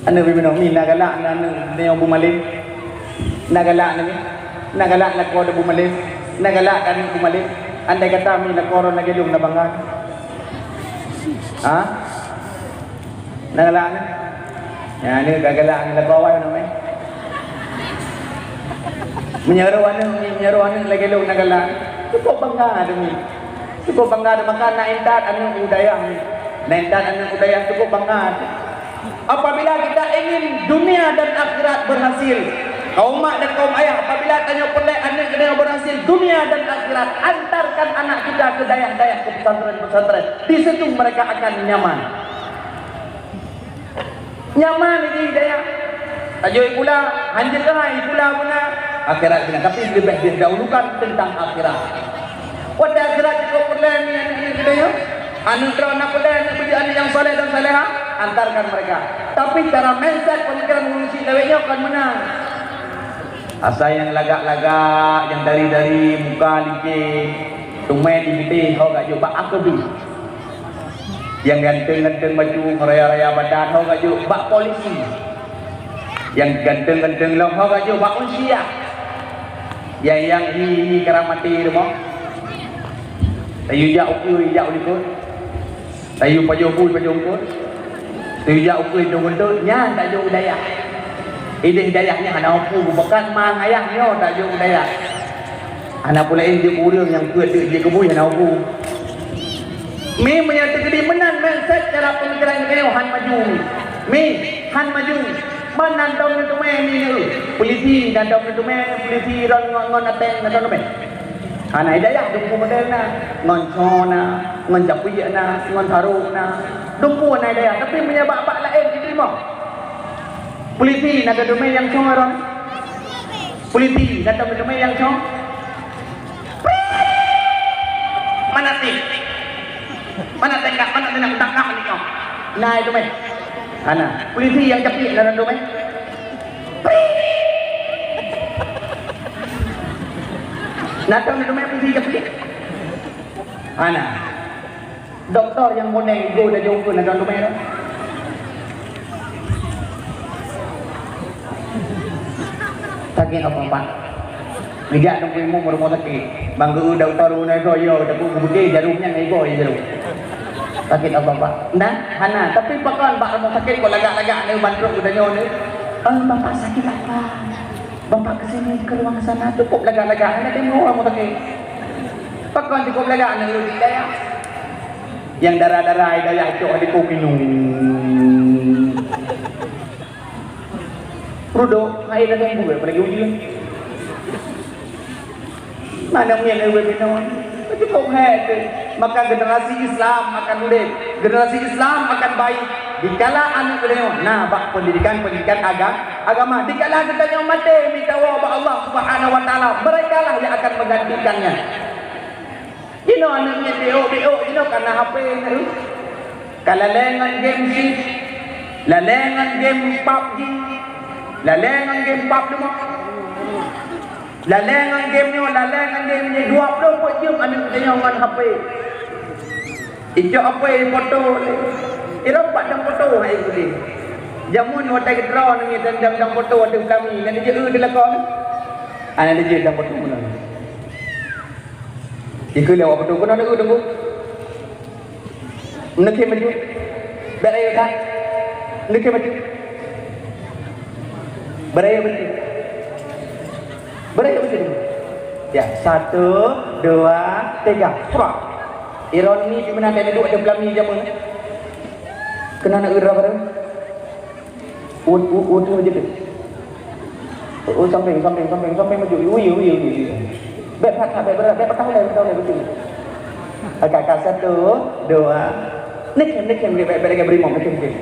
Aneuk bibinoe, mi na galak na aneuk geude nyoe bu malém. Na galak na mi. Na galak lakoe bu malém. Na galak aneuk bu malém. Andai kata mi lakoe droe lagèe lôn na bangga. Ha? Na galak nyan? Nyan aneuk ka galak nyan lakoe awai nyoe meh. Meunyoe aneuk, meunyoe aneuk lagèe lôn na galak. Cukup bangga demi. Cukup bangga demi maka na intat aneuk u dayah ni. Na intat aneuk u dayah cukup bangga. Apabila kita ingin dunia dan akhirat berhasil, Kaum mak dan kaum ayah, apabila tanyoe peureulèe aneuk geutanyoe berhasil dunia dan akhirat, antarkan anak kita ke dayah-dayah, ke pesantren-pesantren. Di situ mereka akan nyaman. Nyaman di dayah. Tajok pula, hanjeuet keuhai pula beuna akhirat geutanyoe, tapi leubeh didahulukan tentang akhirat. Watèe akhirat jikheun peureulèe nyan, aneuk-aneuk geutanyoe, aneuk droe na peureulèe aneuk beujeuet aneuk nyang saleh dan salehah, antarkan mereka. Tapi cara mindset pemikiran ureueng syiek lawét nyoe kon meunan. Asai nyang lagak-lagak, nyang dari-dari, muka licin, teumé di binéh ho gak jok bak akeubi. Nyang ganteng-ganteng baju, ngeuraya-raya badan ho gak jok bak polisi. Nyang ganteng-ganteng lom ho gak jok bak unsia. Nyang, nyang hi, hi karamati rumoh. Tayue jak ukeue, jak u likot. Tayue pajoh bui, pajoh likot. Tayue jak ukeue, jak u likot. Nyan tajok u dayah. Idéh dayah nyan hana ukeue, bukan ma ayah nyoe tajok u dayah. Hana peue laén jeuet ureueng nyang peuet jeuet jikeubui hana ukeue. Mi meunyoe teukeudi meunan mindset cara peumikiran geutanyoe han maju mi. Mi, han maju. Ban na dong neuteumé mi neu. Polisi na dong neuteumé, polisi ron ngon, ngon ateng na dong neuteumé. Hana hidayah dumpeue model na, ngon soe na, ngon capiek na, ngon sarong na. Dumpeue na hidayah, tapi meunyoe bak-bak laén jiteurimong. Polisi na dong neuteumé nyang soe ron. Polisi na dong neuteumé nyang soe. Mana teh? Mana teh, mana teh nak tangkap ni kau? Nah, itu meh. Hana. Polisi nyang capiek na dong meh. Nah, tu tu meh polisi capiek. Hana. Doktor nyang boneng go dah jongkon na dong meh. Sakét apa, Pak? Geujak teungku imum rumoh sakét. Bang geu doktor guna igoe, yo, tapi geubeudé jarum nyan ngon igoe jarum. Sakét apa, Pak? Nah, hana, tapi pakon bak rumoh sakét kok lagak-lagak ni ban trok geutanyoe ni. "Eh, Bapak sakit apa? Bapak ke sini, ke ruang sana." Cukup lagak-lagak, hana teurimong rumoh sakét. Pakon cukup lagak ni di dayah. Nyang dara-dara di dayah cok di kopi nyoe. Rudok, hai ladang buet, apalagi ujeuen. Mana mien ai webinar? Cukup hai tu. Maka generasi Islam akan udép. Generasi Islam akan baik dikala aneuk geutanyoe na bak pendidikan-pendidikan aga-, agama. Dikala geutanyoe maté mita woe bak Allah Subhanahu wa Taala, merekalah yang akan menggantikannya. Jinoe aneuk miet biôk-biôk jinoe ka na H P na. Ka lalée ngon game chip, lalée ngon game pub G, lalée ngon game pub leumo. Lalée ngon game nyoe, lalée ngon game nyoe, dua ploh peuet jeuem aneuk tanyoe ngon H P. Icok H P foto lé. Ira pat dang foto hai geude. Jameun watée geudroe nyan dan dang, dang foto watée peulami, na jeuet eu dilakon. Ana jeuet dang foto meunan. Ikeu lewat beutôi keunoe neu teungku. Neukhem maju. Bèk rayeuk that. Neukhem maju. Bèk rayeuk maju. Bèk rayeuk maju. Ya, satu, dua, tiga. Cepat. Ironi di mana ada duduk ada belami jameun. Keunoe na eu raba. Ut, ut, ut, ut, ut. Oh, samping, samping, samping, samping maju. Ui, ui, ui, ui. Bèk that, that, bèk berat, bèk patah ulèe, patah ulèe, betul. Agak, agak, satu, dua. Neukhem, neukhem, bèk, bèk, bèk, bèk, beurimong, neukhem, neukhem.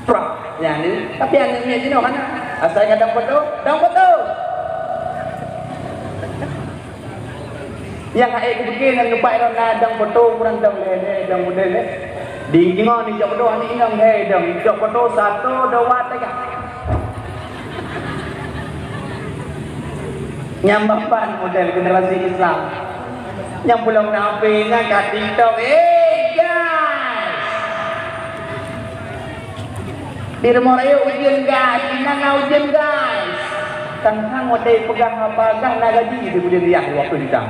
Prak. Nyan ni. Tapi aneuk miet jinoe hana. Asai ngon dang foto, dang foto. Nyang hai kupike ngon lupa ira na dang foto kurang dang lé, dang model lé. Di inong ni jok foto aneuk inong, hei dang jok foto satu, dua, tiga. Nyang ban model generasi Islam. Nyang pulang na H P nyan ka TikTok. Eh, guys. Di rumoh rayeuk ujeuen gas, inan na ujeuen gas. Tang-tang watèe peugah haba gas na gaji di buleuen riyah dua ploh juta.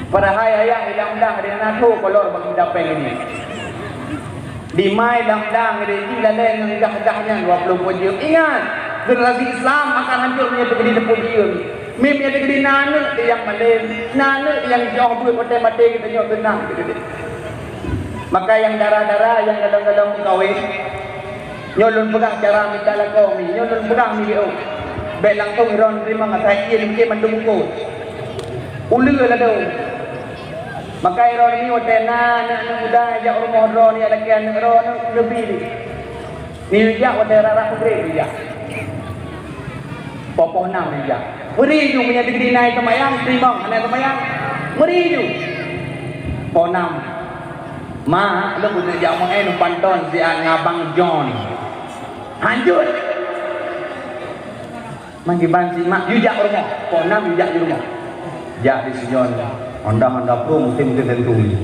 Padahai ayah ilang blang di na tho kolor bagi dapèng ini. Di mai lam blang di ji lalèe ngon gah-gah nyan dua ploh peuet jeuem. Ingat, generasi Islam akan hancur meunyoe teupeu di teupeu bieun. Mim nyang teugeude na aneuk nyang malem, na aneuk nyang jioh beuet watèe maté geutanyoe teunang teugeude. Maka nyang dara-dara nyang galom-galom meukawen, Nyoe lôn peugah cara mita lakoe mi, nyoe lôn peugah mi, oh. Bèk langsông droeneuh teurimong asai ie limong mandum bungkôh. Uleue ladôm. Maka droeneuh mi watèe na aneuk-aneuk muda jak rumoh droeneuh, jak lakèe aneuk droeneuh, neubi. Neujak watèe rara maghrib neujak. Poh-poh nam neujak. Meuri ju meunyoe di Kediri na seumayang, teurimong, hana seumayang. Meuri ju. Poh nam. Mak, lôn keuneuk jak meu'en panton siat ngon Abang John. Hanjeuet. Manggiban si mak, yue jak rumoh. Poh nam yue jak di rumoh. Jak di si John. Honda-Honda Pro, meusén-meusén Senturi.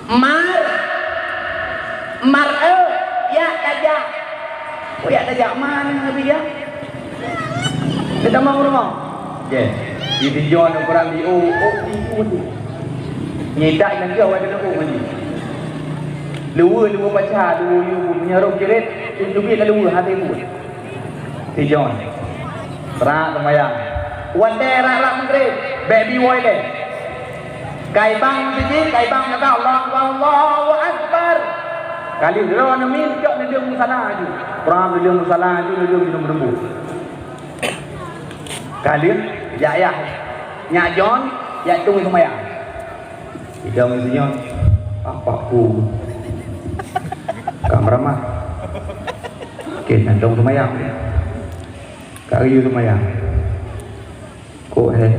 Mar, Mar, eh, jak tajak. Oh, jak tajak, mana habis jak? Dia tamong rumoh. Oke. Di tinjau aneuk kurang di, oh, oh, di, oh, di. Nyedak nyang jauh ada nak, oh, ni. Luwa, luwa paca, luwa, luwa, meunyoe rôh jeuret, teubiet lalu luwa, hati pun. Tinjau. Rap seumayang. Watèe rap-rap maghrib, bèk bi woe lé. Kai bang sijih, kai bang kata, "Allahu Akbar, Allahu Akbar." Kali droeneuh mi cok neudeueng musala aju. Prang neudeueng musala aju, neudeueng minum reumbu. Kali jak yah. Nyak John, jak tueng seumayang. Idong sinyoe, apa ku? Ka meuramah. Oke, nyan dong seumayang. Ka geuyue seumayang. Kok he?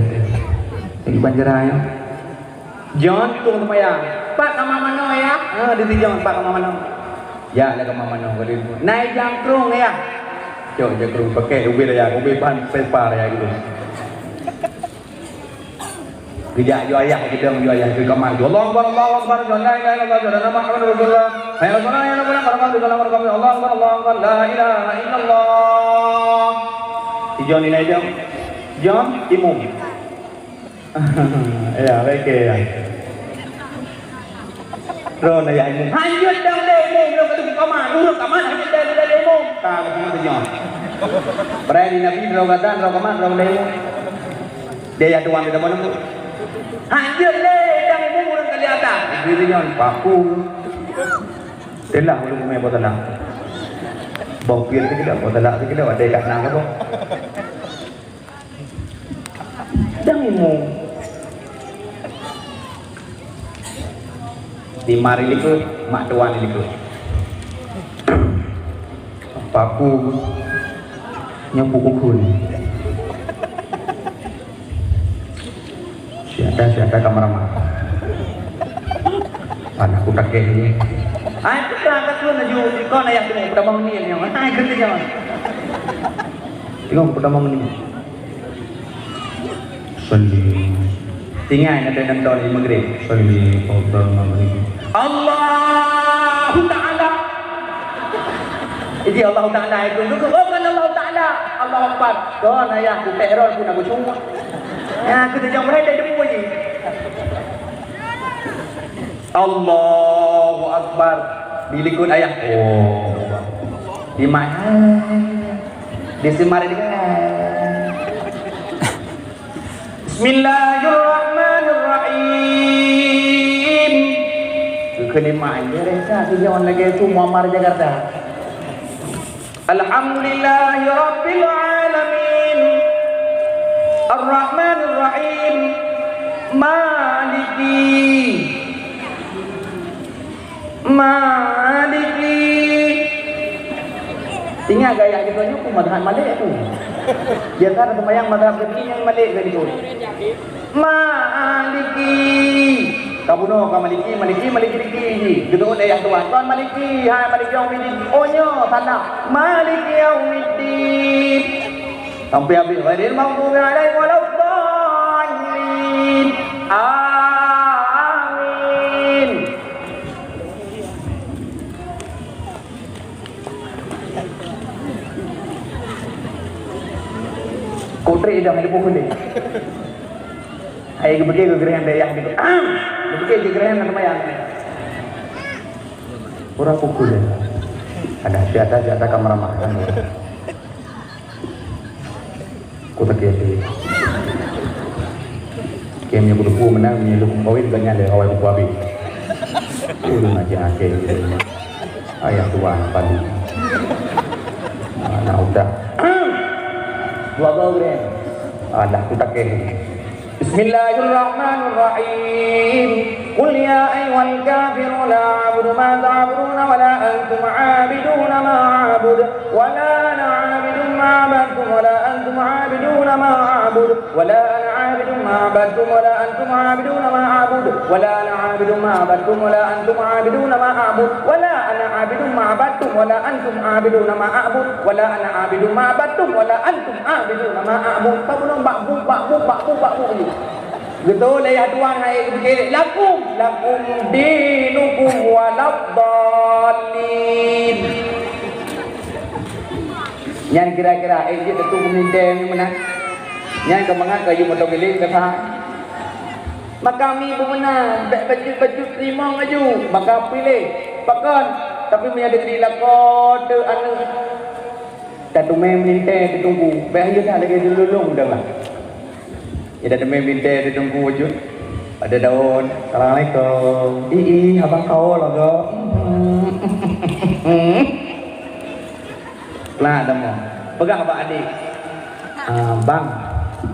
Iban jera nyoe. John tueng seumayang. Pat kama manoe ya? Ha, di John pat kama manoe. Ya, lé kama manoe ka di. Nai jangkrong ya. Cok jangkrong pakai ubit ya, ubit ban pepa ya gitu. Geujak ju ayah, geudong ju ayah, keu kamar ju. Allahu Akbar, Allahu Akbar, asyhadu an la ilaha illallah, asyhadu anna Muhammadar Rasulullah. Hayya 'alas shalah, hayya 'alal falah, qad qamat shalah, qad qamat shalah, Allahu Akbar, Allahu Akbar, la ilaha illallah. Ijon ni, Ijon. Ijon, imum. Ya, baik, ya. Droeneuh ayah imum. Hanjeuet dong lé imum, lôn ka teupeu kamar. Ureueng kamar hanjeuet dong lé imum. Ka, ka teupeu nyoe. Beurai di Nabi, droe gata, droe kamar, droe lé imum. Dia ya tuan kita mana pun. Hanjeuet lé dong imum ureueng kali atas. Di nyoe paku. Telah ureueng umai boh talak. Boh pir sikilo, boh talak sikilo, ada kat nang boh. Dang ilmu. Di mari likot, mak tuan likot. Paku nyoe pukukun. Siapa-siapa kamar mah. Anak ku takeh ni. Hai, kita angkat tu laju. Kau nak yang tengok pertama ni yang. Hai, kerja jangan. Tengok pertama ni. Salli. Tinggai na teuh nonton di Maghrib. Salli fardhal Maghrib. Allahu Ta'ala. Jadi Allahu Ta'ala itu duduk, oh, kan Allahu Ta'ala. Allahu Akbar. Kon ayah ku pek rol pun aku cuma. Ya, aku tu jangan berada di puji. Allahu Akbar. Di likot ayah. Oh. Di mana? Di semar di Bismillahirrahmanirrahim. Keuneuk main dia rasa tu jangan lagi tu Muammar Jakarta. Alhamdulillahirabbil alamin. Arrahmanirrahim. Maliki. Maliki. Ingat gaya kita ni pun mazhab Malik tu. Biasa ada sembahyang mazhab Syafi'i yang Malik tadi tu. Maliki. Kabuno ka Maliki, Maliki, Maliki, Maliki. Gitu deh ya Tuhan. Tuhan Maliki, hai Maliki yaumiddin. Oh nyo, salah. Maliki yaumiddin. Sampai habis. Ghairil maghdubi alaihim waladdallin. Amin. Kutri dah ada pukul ni. Hai geubeuke geugeurehan dayah gitu. Ah, geubeuke geugeurehan nak sembahyang. Orang pukul dia. Ada siapa siapa kamar makan. Ku takiyati. Kem nyang kuteupeu meunan, meunyoe lôn kawin, gobnyan lé awai kuteupeu abéh. Ureueng aja akhé gitu. Ayah tuan palu. Anak udah. Dua gol deh. Alah, ku takeh. Bismillahirrahmanirrahim. Qul ya ayyuhal kafirun, la a'budu ma ta'buduna wa la antum 'abiduna ma a'bud. ولا أنا عابد ما عبدتم ولا أنتم عابدون ما أعبد ولا أنا عابد ما عبدتم ولا أنتم عابدون ما أعبد ولا أنا عابد ما عبدتم ولا أنتم عابدون ما أعبد ولا أنا عابد ما عبدتم ولا أنتم عابدون ما أعبد ولا أنا عابد ما عبدتم ولا أنتم عابدون ما أعبد. Tabunoe bak bu, bak bu, bak bu, bak bu. Beutôi lé ya tuan hai geubeukeurek lakum, lakum dinukum waladdallin. Nyan kira-kira, eh, jeuet teupeu peumintée nyoe meunan. Nyan keu mangat keu jeuet meutoh giling keu sa. Maka mi beumeunan, bék bacut-bacut teurimong laju, maka piléh. Pakon? Tapi meunyo deungon lakoe teu aneuëk, tateumé meulintée teutunggu, bék hayeu that lagée lôn-lôn dong lah. Ida teumé bintée di teungku jeuet. Pada daun, "Assalamualaikum." "Ih, ih, abang kau lah, Gok." Nah, demo. Peugah bak adik. "Ah, bang,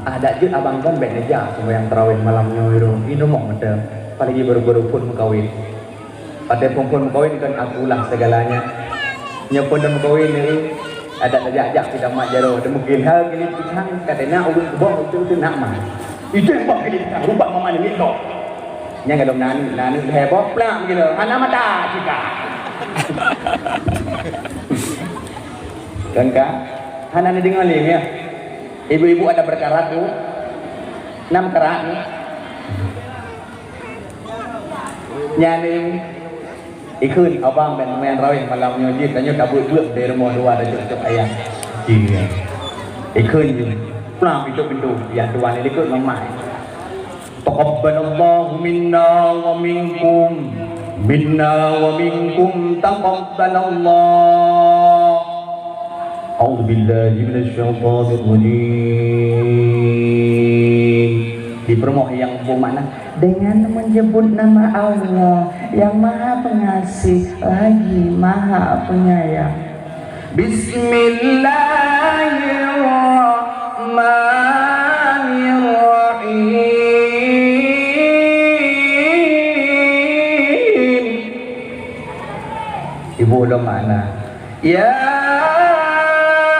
ah, dak jeuet abang kon bék neujak sumbayang tarawih malam nyoe, Rum. Ih, rumoh meuteum. Apalagi baru-baru pun meukawen." Watée phon-phon meukawen kon akulah segalanya. Nyoe phon meukawen ni, adak tajak-jak kita mak jaroe, mungkin hal gini pisang, katanya ulun keubah itu, itu nak mah. Itu yang buat gini pisang, rubah mama ni kok. Nyang kalau nani, nani lhée boh, plak gitu, hana mata cika. Kan, Kak? Hana ni dengar ni, ya. Ibu-ibu ada perkara tu, enam perkara ni. Nyan ikheun abang dan main raweh malam nyoe jih, tanyoe tabeuet-beuet dari rumoh dua dah cok-cok ayam. Iya. Ikheun jih. Pulang pintu-pintu, ya tuan ni ikut mamai. Taqabbalallahu minna wa minkum. Minna wa minkum taqabbalallah. A'udzubillahi minasyaitonirrajim. Di peurumoh nyang beumakna dengan menyebut nama Allah yang Maha Pengasih lagi Maha Penyayang. Bismillahirrahmanirrahim. Ibu ulama na. Ya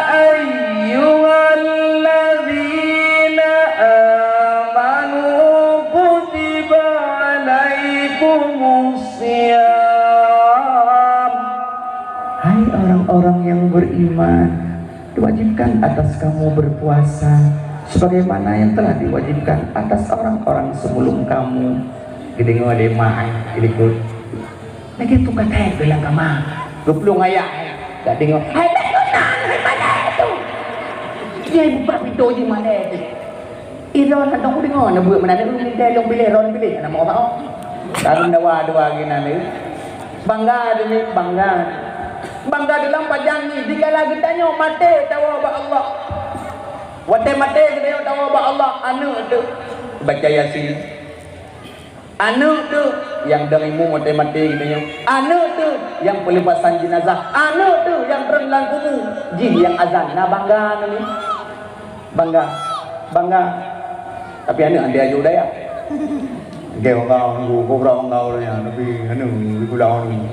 ayyuhalladzina amanu kutiba alaikumus siyam. Hai orang-orang yang beriman, diwajibkan atas kamu berpuasa sebagaimana yang telah diwajibkan atas orang-orang sebelum kamu. Geudeungoe lé mak, eh, ilikot. Lagée tukang thèe dalam kama. Geuplueng ayah, eh, dak deungoe. Hai, bèk guna, hai, malèe tu. Dia buka pintu je malèe tu. Ira nak tahu deungoe, nak buat mana ni, dia yang pilih, orang pilih, nama orang. Lalu dawa dua lagi nanti. Bangga demi bangga. Bangga dalam pajan ni, dikala geutanyoe maté tawa bak Allah. Watèe maté geutanyoe tawa bak Allah, aneuk tu baca Yasin. Aneuk tu nyang dong imu maté-maté geutanyoe. Aneuk tu nyang peulepasan jenazah. Aneuk tu nyang treun lam kubu. Jih nyang azan. Na bangga nami. Bangga. Bangga. Tapi aneuk andai aju daya. Geu orang, gubra orang, tapi aneuk gula orang.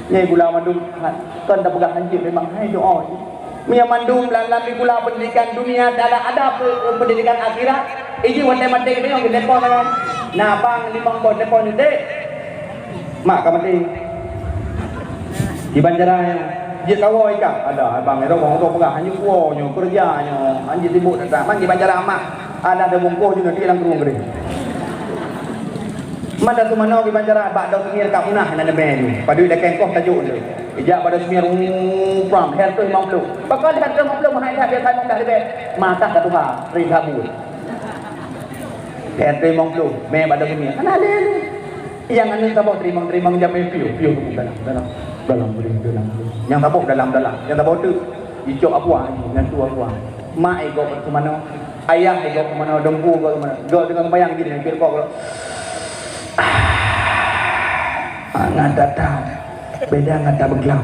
Nyai gula mandum, ha, kon tapeugah hanjeuet memang hai doa. Meunyoe mandum lam, lam sikula pendidikan dunia, ada, ada pe-, pendidikan akhirat, iji watèe maté geutanyoe geutelepon tanyoe. Na bang limong boh telepon nyoe, "Dek, mak ka maté." Kiban cara nyoe, jeuet kawoe ikah. Ada, abang, ero, orang tua peugah, "Hanjeuet kuwoe nyoe, keureuja nyoe, hanjeuet sibuk datang." Man kiban cara mak, ada teubungkôh jeuet nanti lam krueng geuring. Man dah tu manoe kiban cara, bak dong teungieng ka punah nan leubeh nyoe. Padub dakeng koh tajok nyoe. Ijak bak dong teungieng, uh, pram, lhèe reutôh limong ploh. Pakon lhèe reutôh limong ploh, mahai that biasa limong dah leubeh. Mata ka tuha, ri kabut. Lhèe reutôh limong ploh, mè bak dong teungieng. Hana lé lé. Nyang aneuk saboh teurimong-teurimong jamé piôh, piôh dalam, dalam, dalam, dalam. Nyang saboh dalam, dalam. Nyang saboh tu, icok apa? Nyang tu apa? Mak ego bak tu manoe. Ayah, eh, gob keumanö, dongku gob keumanö. Gob deungon bayang jih, hampir gob. Ah, ngat that-that. Beda ngat that beuglam.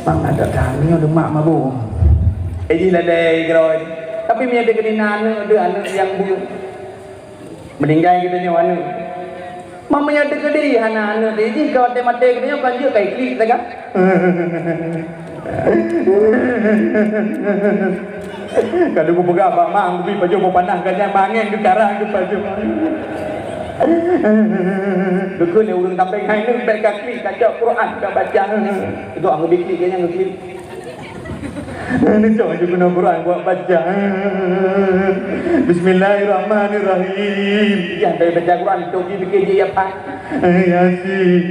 Mak ngat that-that, nyoe deuh mak mabök. Eh, jih lalai keudroe. Tapi meunyo deuh keudina aneuk, deuh aneuk nyang bu-, meuninggai geutanyoe aneuk. Meunyo teukeudi hana aneuk, jih ka watèe maté geutanyoe kan jeuet ka iklik sagai. Ka lheueh kupeugah bak mak, kubi pajoh boh panah, ka nyan mangén geukarah geupajoh. Geukheun lé ureueng sampéng, hai neuk, bèk ka klik, ka cok Quran ka baca. Itu ang geubri klik, ka nyan geuklik. Neucok ju keunoe Quran buat baca. Bismillahirrahmanirrahim. Ya, dari baca Quran, toki pikir je ya, Pak. Yasin.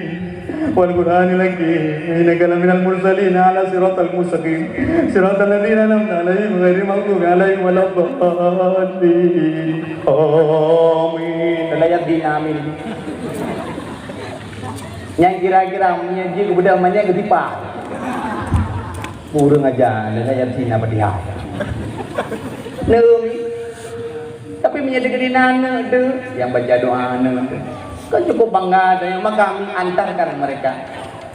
Wal Qur'anil Hakim. Innaka laminal mursalin ala siratal mustaqim. Siratal ladzina an'amta 'alaihim ghairil maghdubi 'alaihim waladdallin. Amin. Dalam ayat di amin. Nyang kira-kira meunyo jih keubeudôh manyang geutipa. Ureueng aja, lagèe Yasin na Fatihah. Neumi. Tapi meunyo deuh keudina aneuk teuh, nyang baca doa aneuk teuh, kan cukup bangga tanyoe, maka antarkan mereka.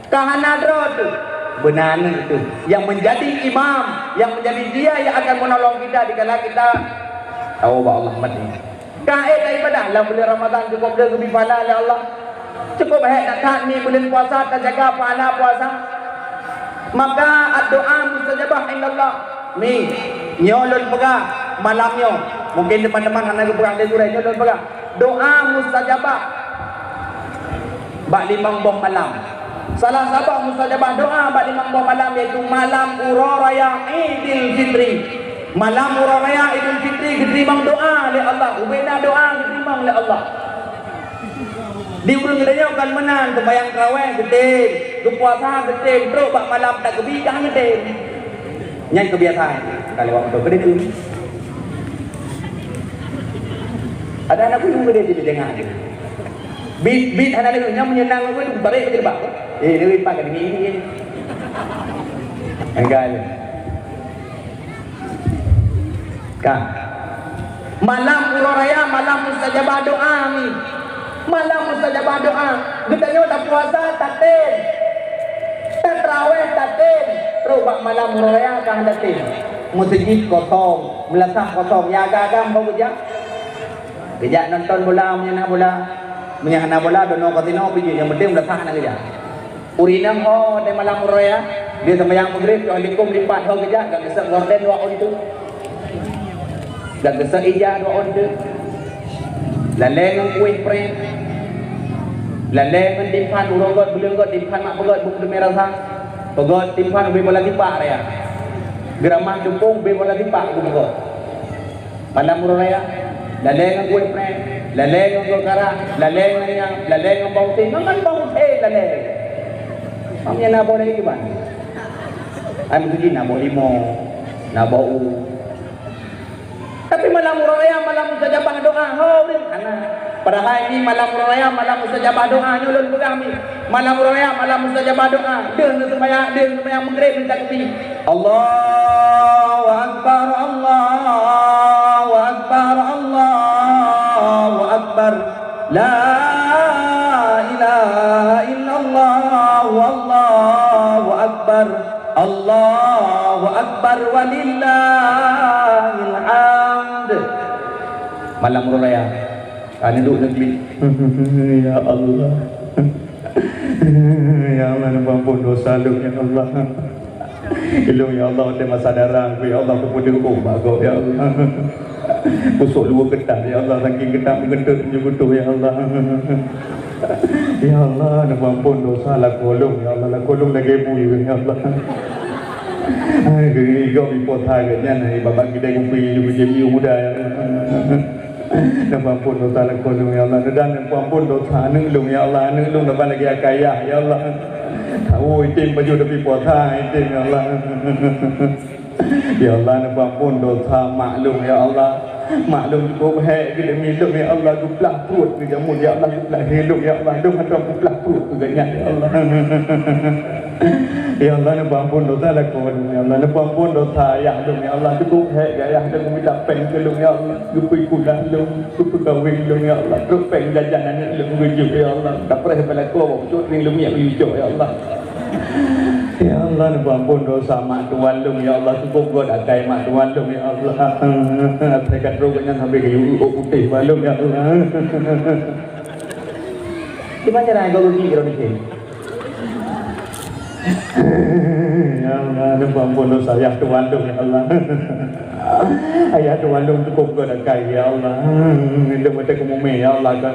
Ka hana droe teuh, beuna aneuk teuh, yang menjadi imam, yang menjadi dia yang akan menolong kita dikala kita tahu bahwa Allah mati. Ka ék ibadah lam buleuen Ramadhan cukup le geubi pahala lé Allah. Cukup hék that-that mi buleuen puasa, tajaga pahala puasa. Maka ad-doa mustajabah indallah. Mi, nyoe lôn peugah malam nyoe. Mungkin teman-teman hana geupeugah lé gurèe, nyoe lôn peugah. Doa mustajabah bak limong boh malam. Salah saboh mustajabah doa bak limong boh malam, yaitu malam uroe raya Idul Fitri. Malam uroe raya Idul Fitri geuteurimong doa lé Allah. Ubena doa geuteurimong lé Allah. Di ureueng geutanyoe kon meunan, seumbahyang tarawèh geutem, geupuasa geutem, trok bak malam takeubi ka han geutem. Nyan keubiasaan ka lewat meutuah keudeh tu. Ada aneuk kuyueng keudeh di tengah tu. Bit, bit hana leueh, nyan meunyo na leueh tu barek bak jilbab. Eh, leueh pat ka tinggi ni. Enggai. Ka. Malam uroe raya, malam mustajabah doa ni. Malam mustajabah doa. Geutanyoe tapuasa tatem. Tatraweh tatem. Trok bak malam uroe raya ka han tatem. Meuseujid kosong, meulasah kosong. Nyang agam-agam ho geujak. Geujak nonton bola meunyo na bola. Meunyo hana bola, dono kasino pih jeuet, nyang penting meulasah na geujak. Ureueng inong ho watèe malam uroe raya, dia sembahyang maghrib, cok likôm lipat ho geujak, gak geusek gorden dua ôn tu. Gak geusek ija dua ôn tu. Lalè ngon kueh prèng. Lalè ngon timphan, uroe göt, buleuen göt, timphan mak peugöt, buet teumé rasa. Peugöt timphan ubé bola tipak raya. Geuramah teupông ubé bola tipak ubé peugöt. Malam uroe raya, lalè ngon kueh prèng, lalè ngon göt karah, lalè ngon nyang, lalè ngon bawang putih, ngon bawang putih lalè. Mam nyan na boh lagèe kiban. An tu jih na boh limau, na boh u. Tapi malam uroe raya, malam mustajabah doa, ho ureueng hana. Padahai ni malam uroe raya, malam mustajabah doa, nyoe lôn peugah ni. Malam uroe raya, malam mustajabah doa. Deuh neuseumbahyang, deuh neuseumbahyang maghrib, neutakbir. Allahu Akbar, Allahu Akbar, Allahu Akbar. La ilaha illallah, wallahu akbar. Allahu Akbar walillahil hamd. Malam uroe raya. Ka neuduek neuklik. Ya Allah. Ya Allah, neupeuampôn dosa lôn, ya Allah. Ilôn, ya Allah, watèe masa dara, ya Allah, kupeudeuh bak gob, ya Allah. Kusok luweue keutat, ya Allah, saking keutat meugeuntot meunyoe, ya Allah. Ya Allah, neupeuampôn dosa lakoe lôn, ya Allah, lakoe lôn lagèe bui, ya Allah. Hai, geuh, gob ipoh that geuh nyan, hai, babah keudè kupi, jeuet muda, ya Allah. Neupeuampôn dosa lakoe lôn, ya Allah. Dan neupeuampôn dosa aneuk lôn, ya Allah. Aneuk lôn leubeh lagèe akai yah, ya Allah. Tahu item baju tapi puasa item, ya Allah. Ya Allah, neupeuampôn dosa mak lôn, ya Allah. Mak lôn cukup hék keu demi lôn, ya Allah. Geuplah pruet keu jameun, ya Allah. Geuplah hé lôn, ya Allah. Lôn hana geuplah pruet keu gobnyan, ya Allah. Ya Allah, neupeuampon dosa lakoe lôn, ya Allah, neupeuampon dosa ayah lôn, ya Allah, cukup hék gaya lôn mita péng keu lôn, ya Allah, geupeukulah lôn, geupeukawen lôn, ya Allah, trok péng jajan aneuk lôn geujok, ya Allah, kapreh bak lakoe bak pucok trieng lôn miet meucok, ya Allah. Ya Allah, neupeuampon dosa mak tuan lôn, ya Allah, cukup göt akai mak tuan lôn, ya Allah. Atai ka trok nyan sabe geuyue ôk putéh bak lôn, ya Allah. Di mana jalan kau rugi kira ni? Ya Allah, neupeuampon dosa ayah tuan lôn, ya Allah. Ayah tuan lôn cukup göt akai, ya Allah. Lôn meuteuk keumumé, ya Allah, kan.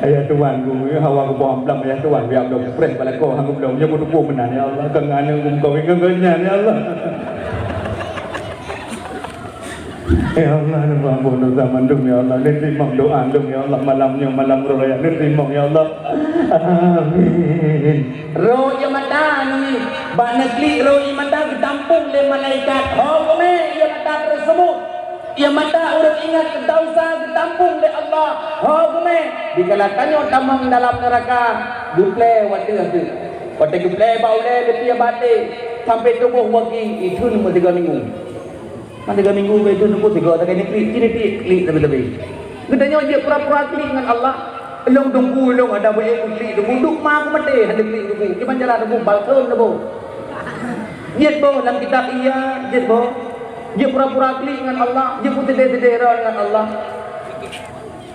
Ayah tuan, guru, ya, hawa geuboh blam ayah tuan, biar lôn preh bak lakoe, hang geublom, ya, geutupu meunan, ya Allah. Kan aneuk geuh kawin ngon geuh nyan, ya Allah. Ya Allah, neupeuampon dosa mandum, ya Allah. Neuteurimong doa lôn, ya Allah. Malam nyoe, malam uroe raya, neuteurimong, ya Allah. Amin. Roh ie mata nyoe, bak neuklik roh ie mata geutampong lé malaikat. Ho geumé ie mata teuseumut. Ie mata ureuëng ingat keu desya geutampong lé Allah. Ho geumé, dikala tanyoe tamong dalam neuraka, geuplé watée-watée. Watée geuplé bak ulée leupie baté, sampoe tuboh waki, itheun meusigoe minggu. Kan tiga minggu ke itu nunggu tiga takai ni klik, kini klik, klik tapi-tapi. Geutanyoe jeuet pura-pura klik ngon Allah. Lôn tunggu, lôn ada bae klik tunggu. Duk ma aku maté, hana klik tunggu. Kiban jalan tunggu, balsem tunggu. Jeuet boh lam kitab iya, jeuet boh. Jeuet pura-pura klik ngon Allah, jeuet putih-putih ngon Allah.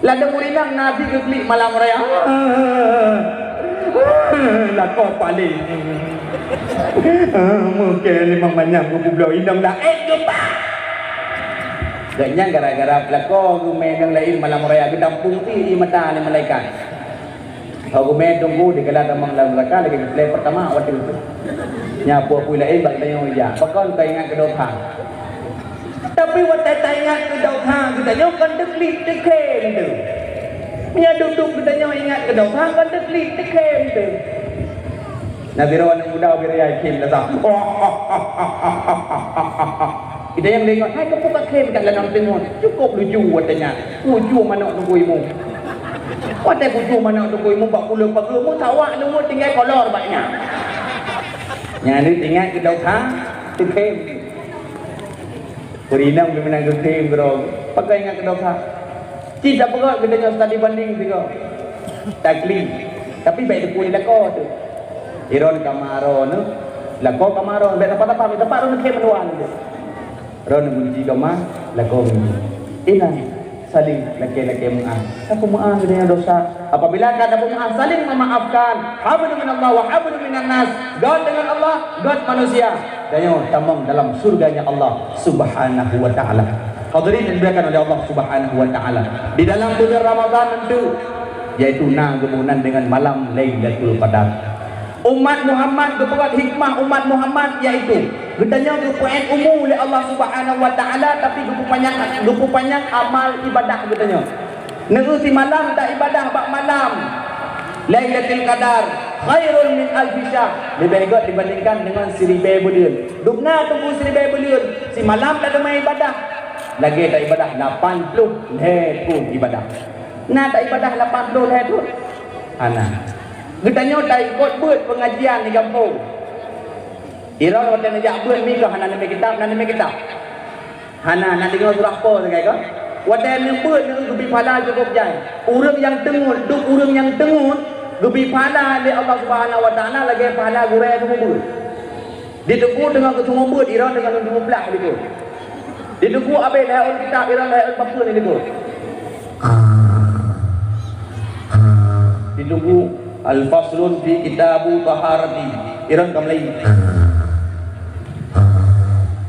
Ladôm ureueng inong na pih geuklik malam raya. Lakoe paléng. Mungken limong manyam geupubloe inong laén geuba. Gobnyan gara-gara lakoe geumé inong laén malam raya geutampong pih ie mata lé malaikat. Ho geumé tunggu dikala tamong lam neuraka lagée geupeureulée peurtama watée itu. Nyan peue-peue laén bak geutanyoe ija. Pakon ka ingat keu dosa. Tapi watée taingat keu dosa geutanyoe kon teuklik teukhém teuh. Meunyo duek-duek geutanyoe ingat keu dosa kon teuklik teukhém teuh. Na sidroe aneuk muda ubé raya khém dosa. Geutanyoe deungoe, hai keupeue ka khém ka lam teungoh. Cukup lucu watée nyan. Lucu manok teuku imu. Watée lucu manok teuku imu bak pulo pageue mu sawak leuweuet tinggai kolor bak nyan. Nyan ingat keu dosa teukhém. Peurinong geuminang geutem keudroe, pakai ingat keu dosa. Cit tapeugah geutanyoe studi banding sigoe. Takli. Tapi bèk teupeu lakoe teuh. Iron kama aro neuh, lakoe kama aro, bèk tapa-tapa, bèk tapa aro neuh khem dua neuh. Ron gunci kama, lakoe gunci. Inan. Saling lakée-lakée meu'ah. Tapeume'ah geutanyoe dosa. Apabila ka tapeume'ah, saling memaafkan. Hablum minallah wa hablum minan nas. Göt deungon Allah, göt manusia. Tanyoe tamong dalam surganya Allah Subhanahu wa Ta'ala. Hadirin yang dimuliakan oleh Allah Subhanahu wa Ta'ala. Di dalam bulan Ramadan tentu, yaitu na geuboh nan dengan malam Lailatul Qadar. Umat Muhammad geupeugöt hikmah umat Muhammad, yaitu geutanyoe geupeu'et umu lé Allah Subhanahu wa Ta'ala, tapi geupeupanyang, geupeupanyang amal ibadah geutanyoe. Neueu simalam taibadah bak malam Lailatul Qadar khairun min alfi syahr, leubeh göt dibandingkan dengan siribèe buleuen. Dubna tunggu siribèe buleuen, simalam tateumé ibadah, lagèe taibadah lapan ploh lhèe thôn ibadah. Na taibadah lapan ploh lhèe thôn? Hana. Geutanyoe taikot beuet peungajian di gampông. Iron watèe neujak beuet mita hana neumè kitab, hana neumè kitab. Hana, na deungoe surah Po sagai ka? Watèe neubeuet neugeubri pahala cukôp jai. Ureueng nyang teungeut, dum ureueng nyang teungeut geubri pahala lé Allah Subhanahu wa Ta'ala lagèe pahala gurèe teungeut beuet. Di teungku teungoh geuteungeut beuet, iron teungoh lôn teungeut blah di likot. Di teungku abéh lhèe ôn kitab, iron lhèe ôn papeuen di likot. Di teungku al-faslun fi kitabu taharati. Iron ka mulai.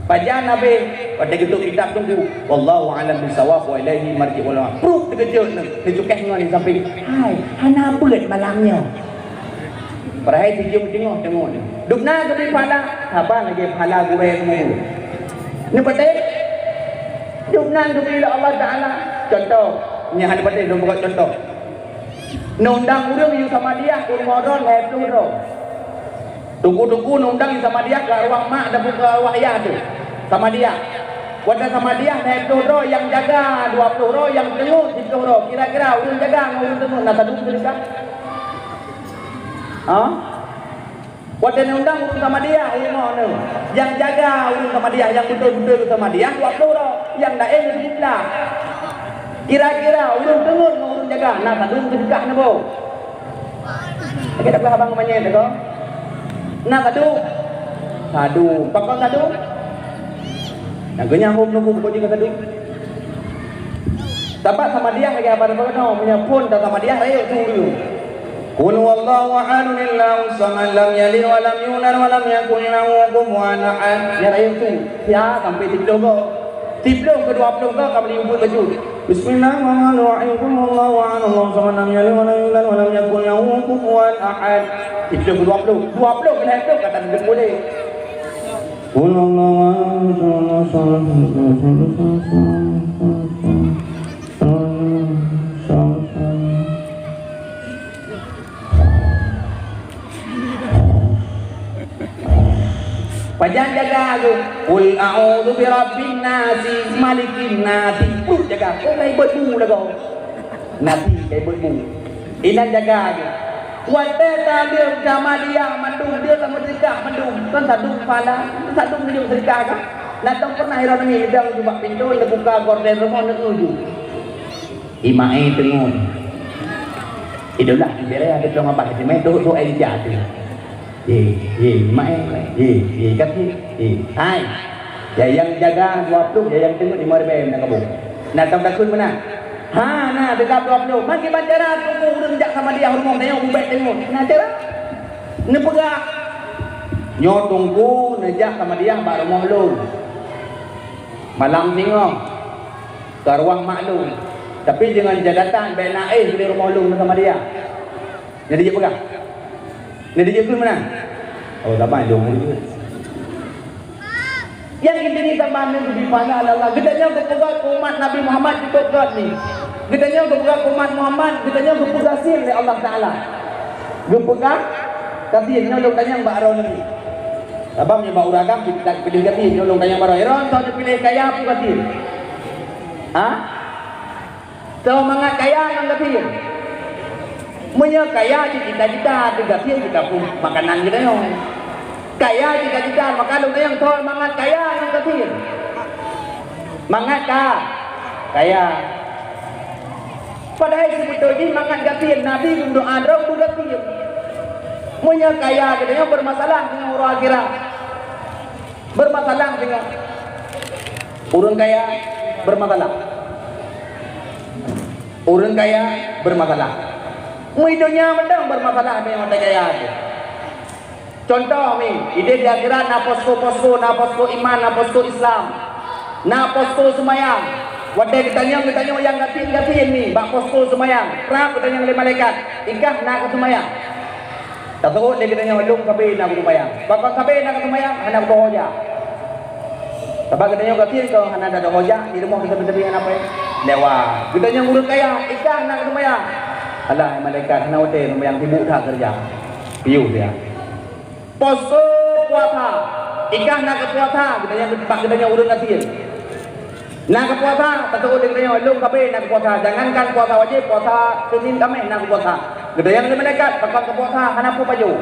Pajan abéh, watèe geutok kitab teungku, wallahu a'lam bissawab wa ilaihi marji'ul ulama. Prut teukeujot neuh, teucukéh ngon di sampéng. Hai, hana beuet malam nyoe. Padahai sijeuem teungoh-teungoh nyoe. Dubna geubri pahala, haba lagèe pahala gurèe teungoh beuet. Neupatéh? Dubna geubri lé Allah Ta'ala. Contoh, nyan hana patéh, lôn beuet contoh. Neundang ureueng yue samadiah u rumoh droe lhèe ploh droe. Teungku-teungku neundang yue samadiah keu arwah mak dan keu arwah yah teuh. Samadiah. Watèe samadiah lhèe ploh droe, nyang jaga dua ploh droe, nyang teungeut siploh droe. Kira-kira ureueng jaga ngon ureueng teungeut na sadum teuh? Ha? Watée neundang ureuëng Samadiyah, ureuëng nyoe, nyang jaga ureuëng Samadiyah, nyang beutôi-beutôi ureuëng Samadiyah, dua ploh droe, nyang laén dua ploh. Kira-kira ureuëng teungeut ngon ureuëng jaga, na sadum seudeukah neuboh. Lagée dak abang manyét teuka. Na sadum. Sadum. Pakon sadum? Nyang keunyan hom nunggu buku jih ka sadum. Sabab Samadiyah lagée abang-abang nyoe, meunyoe phon dan Samadiyah rayeuk su dulu. Qul huwallahu ahadun, Allahus samad, lam yalid wa lam yulad wa lam yakul lahu kufuwan ahad. Ya rayeuk su. Ya, sampai siploh go. Siploh keu dua ploh go ka meuli ubit bacut. Bismillahirrahmanirrahim. Qul huwallahu ahad, Allahus samad, lam yalid wa lam yulad wa lam yakul lahu kufuwan ahad. Siploh keu dua ploh. Dua ploh keu lhée ploh ka tan boleh. Qul huwallahu ahad, Allahus samad. Pajan jaga tu? Qul a'udzu birabbin nasi, malikin nasi. Peuet jaga. Oh, kai beuet bu lagoe. Nasi kai beuet bu. Inan jaga tu. Watée tadeueng Samadiyah mandum, dia ka meuseudeukah mandum. Kan sadum pala, sadum meunyoe seudeukah kan? Na tong pernah iroh nami idang ju bak pintoe, neubuka gorden rumoh, neueu ju. Imaé teungon. Idolah, ibereh ada tong abah, imaé tu, tu ai ija tu. Ye, ye, imaé, ye, ye, kaki, ye. Hai. Ya yang jaga dua ploh, ya yang teungon lima ribu na kabu. Na tong takut mana? Ha, na dekat dua ploh. Maki bancara tunggu ureuëng jak Samadiyah rumoh, tayong ubek teungon. Na cara? Neupeugah. Nyoe tunggu neujak Samadiyah bak rumoh lôn. Malam singoh. Ka ruang maklum. Tapi deungon catatan, bék na éh di rumoh lôn sama dia. Jadi jeuet peugah. Jadi jeuet keu meunan. Oh, zaman lôn dulu. Yang inti ni tambah ni di mana Allah. Geutanyoe geupeugah keu umat Nabi Muhammad cukup gét ni. Geutanyoe geupeugah keu umat Muhammad, geutanyoe geupeugah sin lé Allah Taala. Geupeugah, tapi nyoe lôn tanyong bak Aron ni. Sabab nyoe bak uragam kita pilih gati, nyoe lôn tanyong bak Aron. Aron, tau pilih kaya pun gati. Ha? Soe mangat kaya ngon gasien? Meunyoe kaya cit cita-cita, teuh gasien kita pun makanan geutanyoe. Kaya cita-cita, maka lôn tanyong soe mangat kaya ngon gasien? Mangat ka kaya. Padahai sibeutôi jih mangat gasien, Nabi geumeudoá droe beugasien. Meunyoe kaya geutanyoe beureumasalah deungon uroe akhirat. Beureumasalah deungon ureuëng kaya, beureumasalah. Ureuëng kaya beureumasalah. Mui donya mantong beureumasalah deungon ureuëng kaya tu. Contoh mi, idéh di akhirat na posko-posko, na posko iman, na posko Islam, na posko seumayang. Watée geutanyong, geutanyong nyang gasien-gasien mi bak posko seumayang, prap geutanyong lé malaikat, "I kah na keu seumayang?" Taseuôt lé geutanyoe, "Lôn sabe na keu seumayang." Pakon sabe na keu seumayang? Hana kuboh jak. Sabab geutanyoe gasien keu hana taboh jak, di rumoh sabe-sabe hana pai lewat. Geutanyoe ureuëng kaya, "I kah na keu seumayang?" "Alah, malaikat, hana watée seumayang, sibuk that keureuja." Piôh dia. Posko puasa, i kah na keu puasa, geutanyoe, bak geutanyoe ureuëng gasien. Na keu puasa, taseuôt lé geutanyoe, "Lôn sabe na keu puasa." Jangankan puasa wajéb, puasa Senin Kaméh na keu puasa. Geutanyong lé malaikat, "Pakon keu puasa?" "Hana peue pajoh."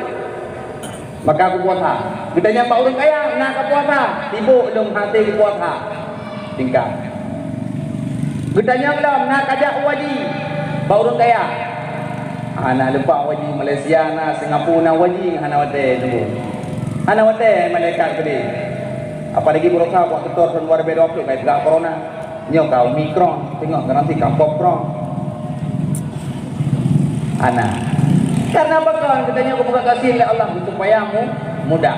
Maka keu puasa. Geutanyong bak ureuëng kaya, "Na keu puasa?" "Sibuk lôn hase keu puasa." Tingkat. Geutanyong lom, "Na kajak u haji?" Bak ureuëng kaya. Hana lupa haji Malaysia na, Singapura na haji, hana watée teunggu. Hana watée malaikat keudeh. Apalagi beurasa buat setor tahun dua ribu dua puluh, kai peugah corona. Nyoe ka Omicron, tengok garanti ka Popcron. Hana. Karena apa kawan? Kita nyoe geupeugah gasien lé Allah supaya mu-, mudah.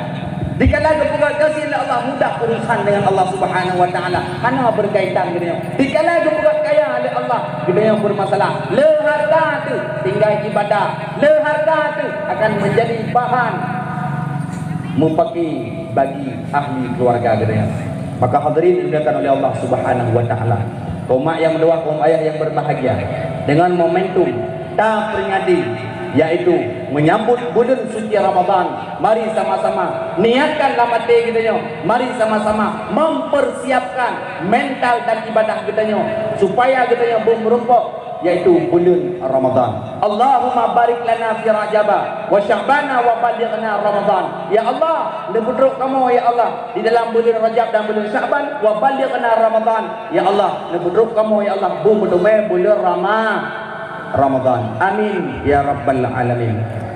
Dikala geupeugah gasien lé Allah, mudah urusan dengan Allah Subhanahu wa Taala. Hana berkaitan geutanyoe. Dikala geupeugah kaya lé Allah, geutanyoe bermasalah. Le harta tu tinggai ibadah. Le harta tu akan menjadi bahan mupaki bagi ahli keluarga geutanyoe. Maka hadirin dimuliakan oleh Allah Subhanahu wa Taala. Kaum mak yang meutuah, kaum ayah yang berbahagia, dengan momentum taperingati, yaitu menyambut bulan suci Ramadan, mari sama-sama niatkan lam até geutanyoe, mari sama-sama mempersiapkan mental dan ibadah geutanyoe supaya geutanyoe beumeureumpok yaitu buleuen Ramadhan. Allahumma barik lana fi Rajaba wa Sya'bana wa ballighna Ramadhan. Ya Allah, neupeutrok kamoe, ya Allah, di dalam buleuen Rajab dan buleuen Sya'ban, wa ballighna Ramadhan. Ya Allah, neupeutrok kamoe, ya Allah, beu meuteumé buleuen Rama-, Ramadhan. Amin ya rabbal alamin.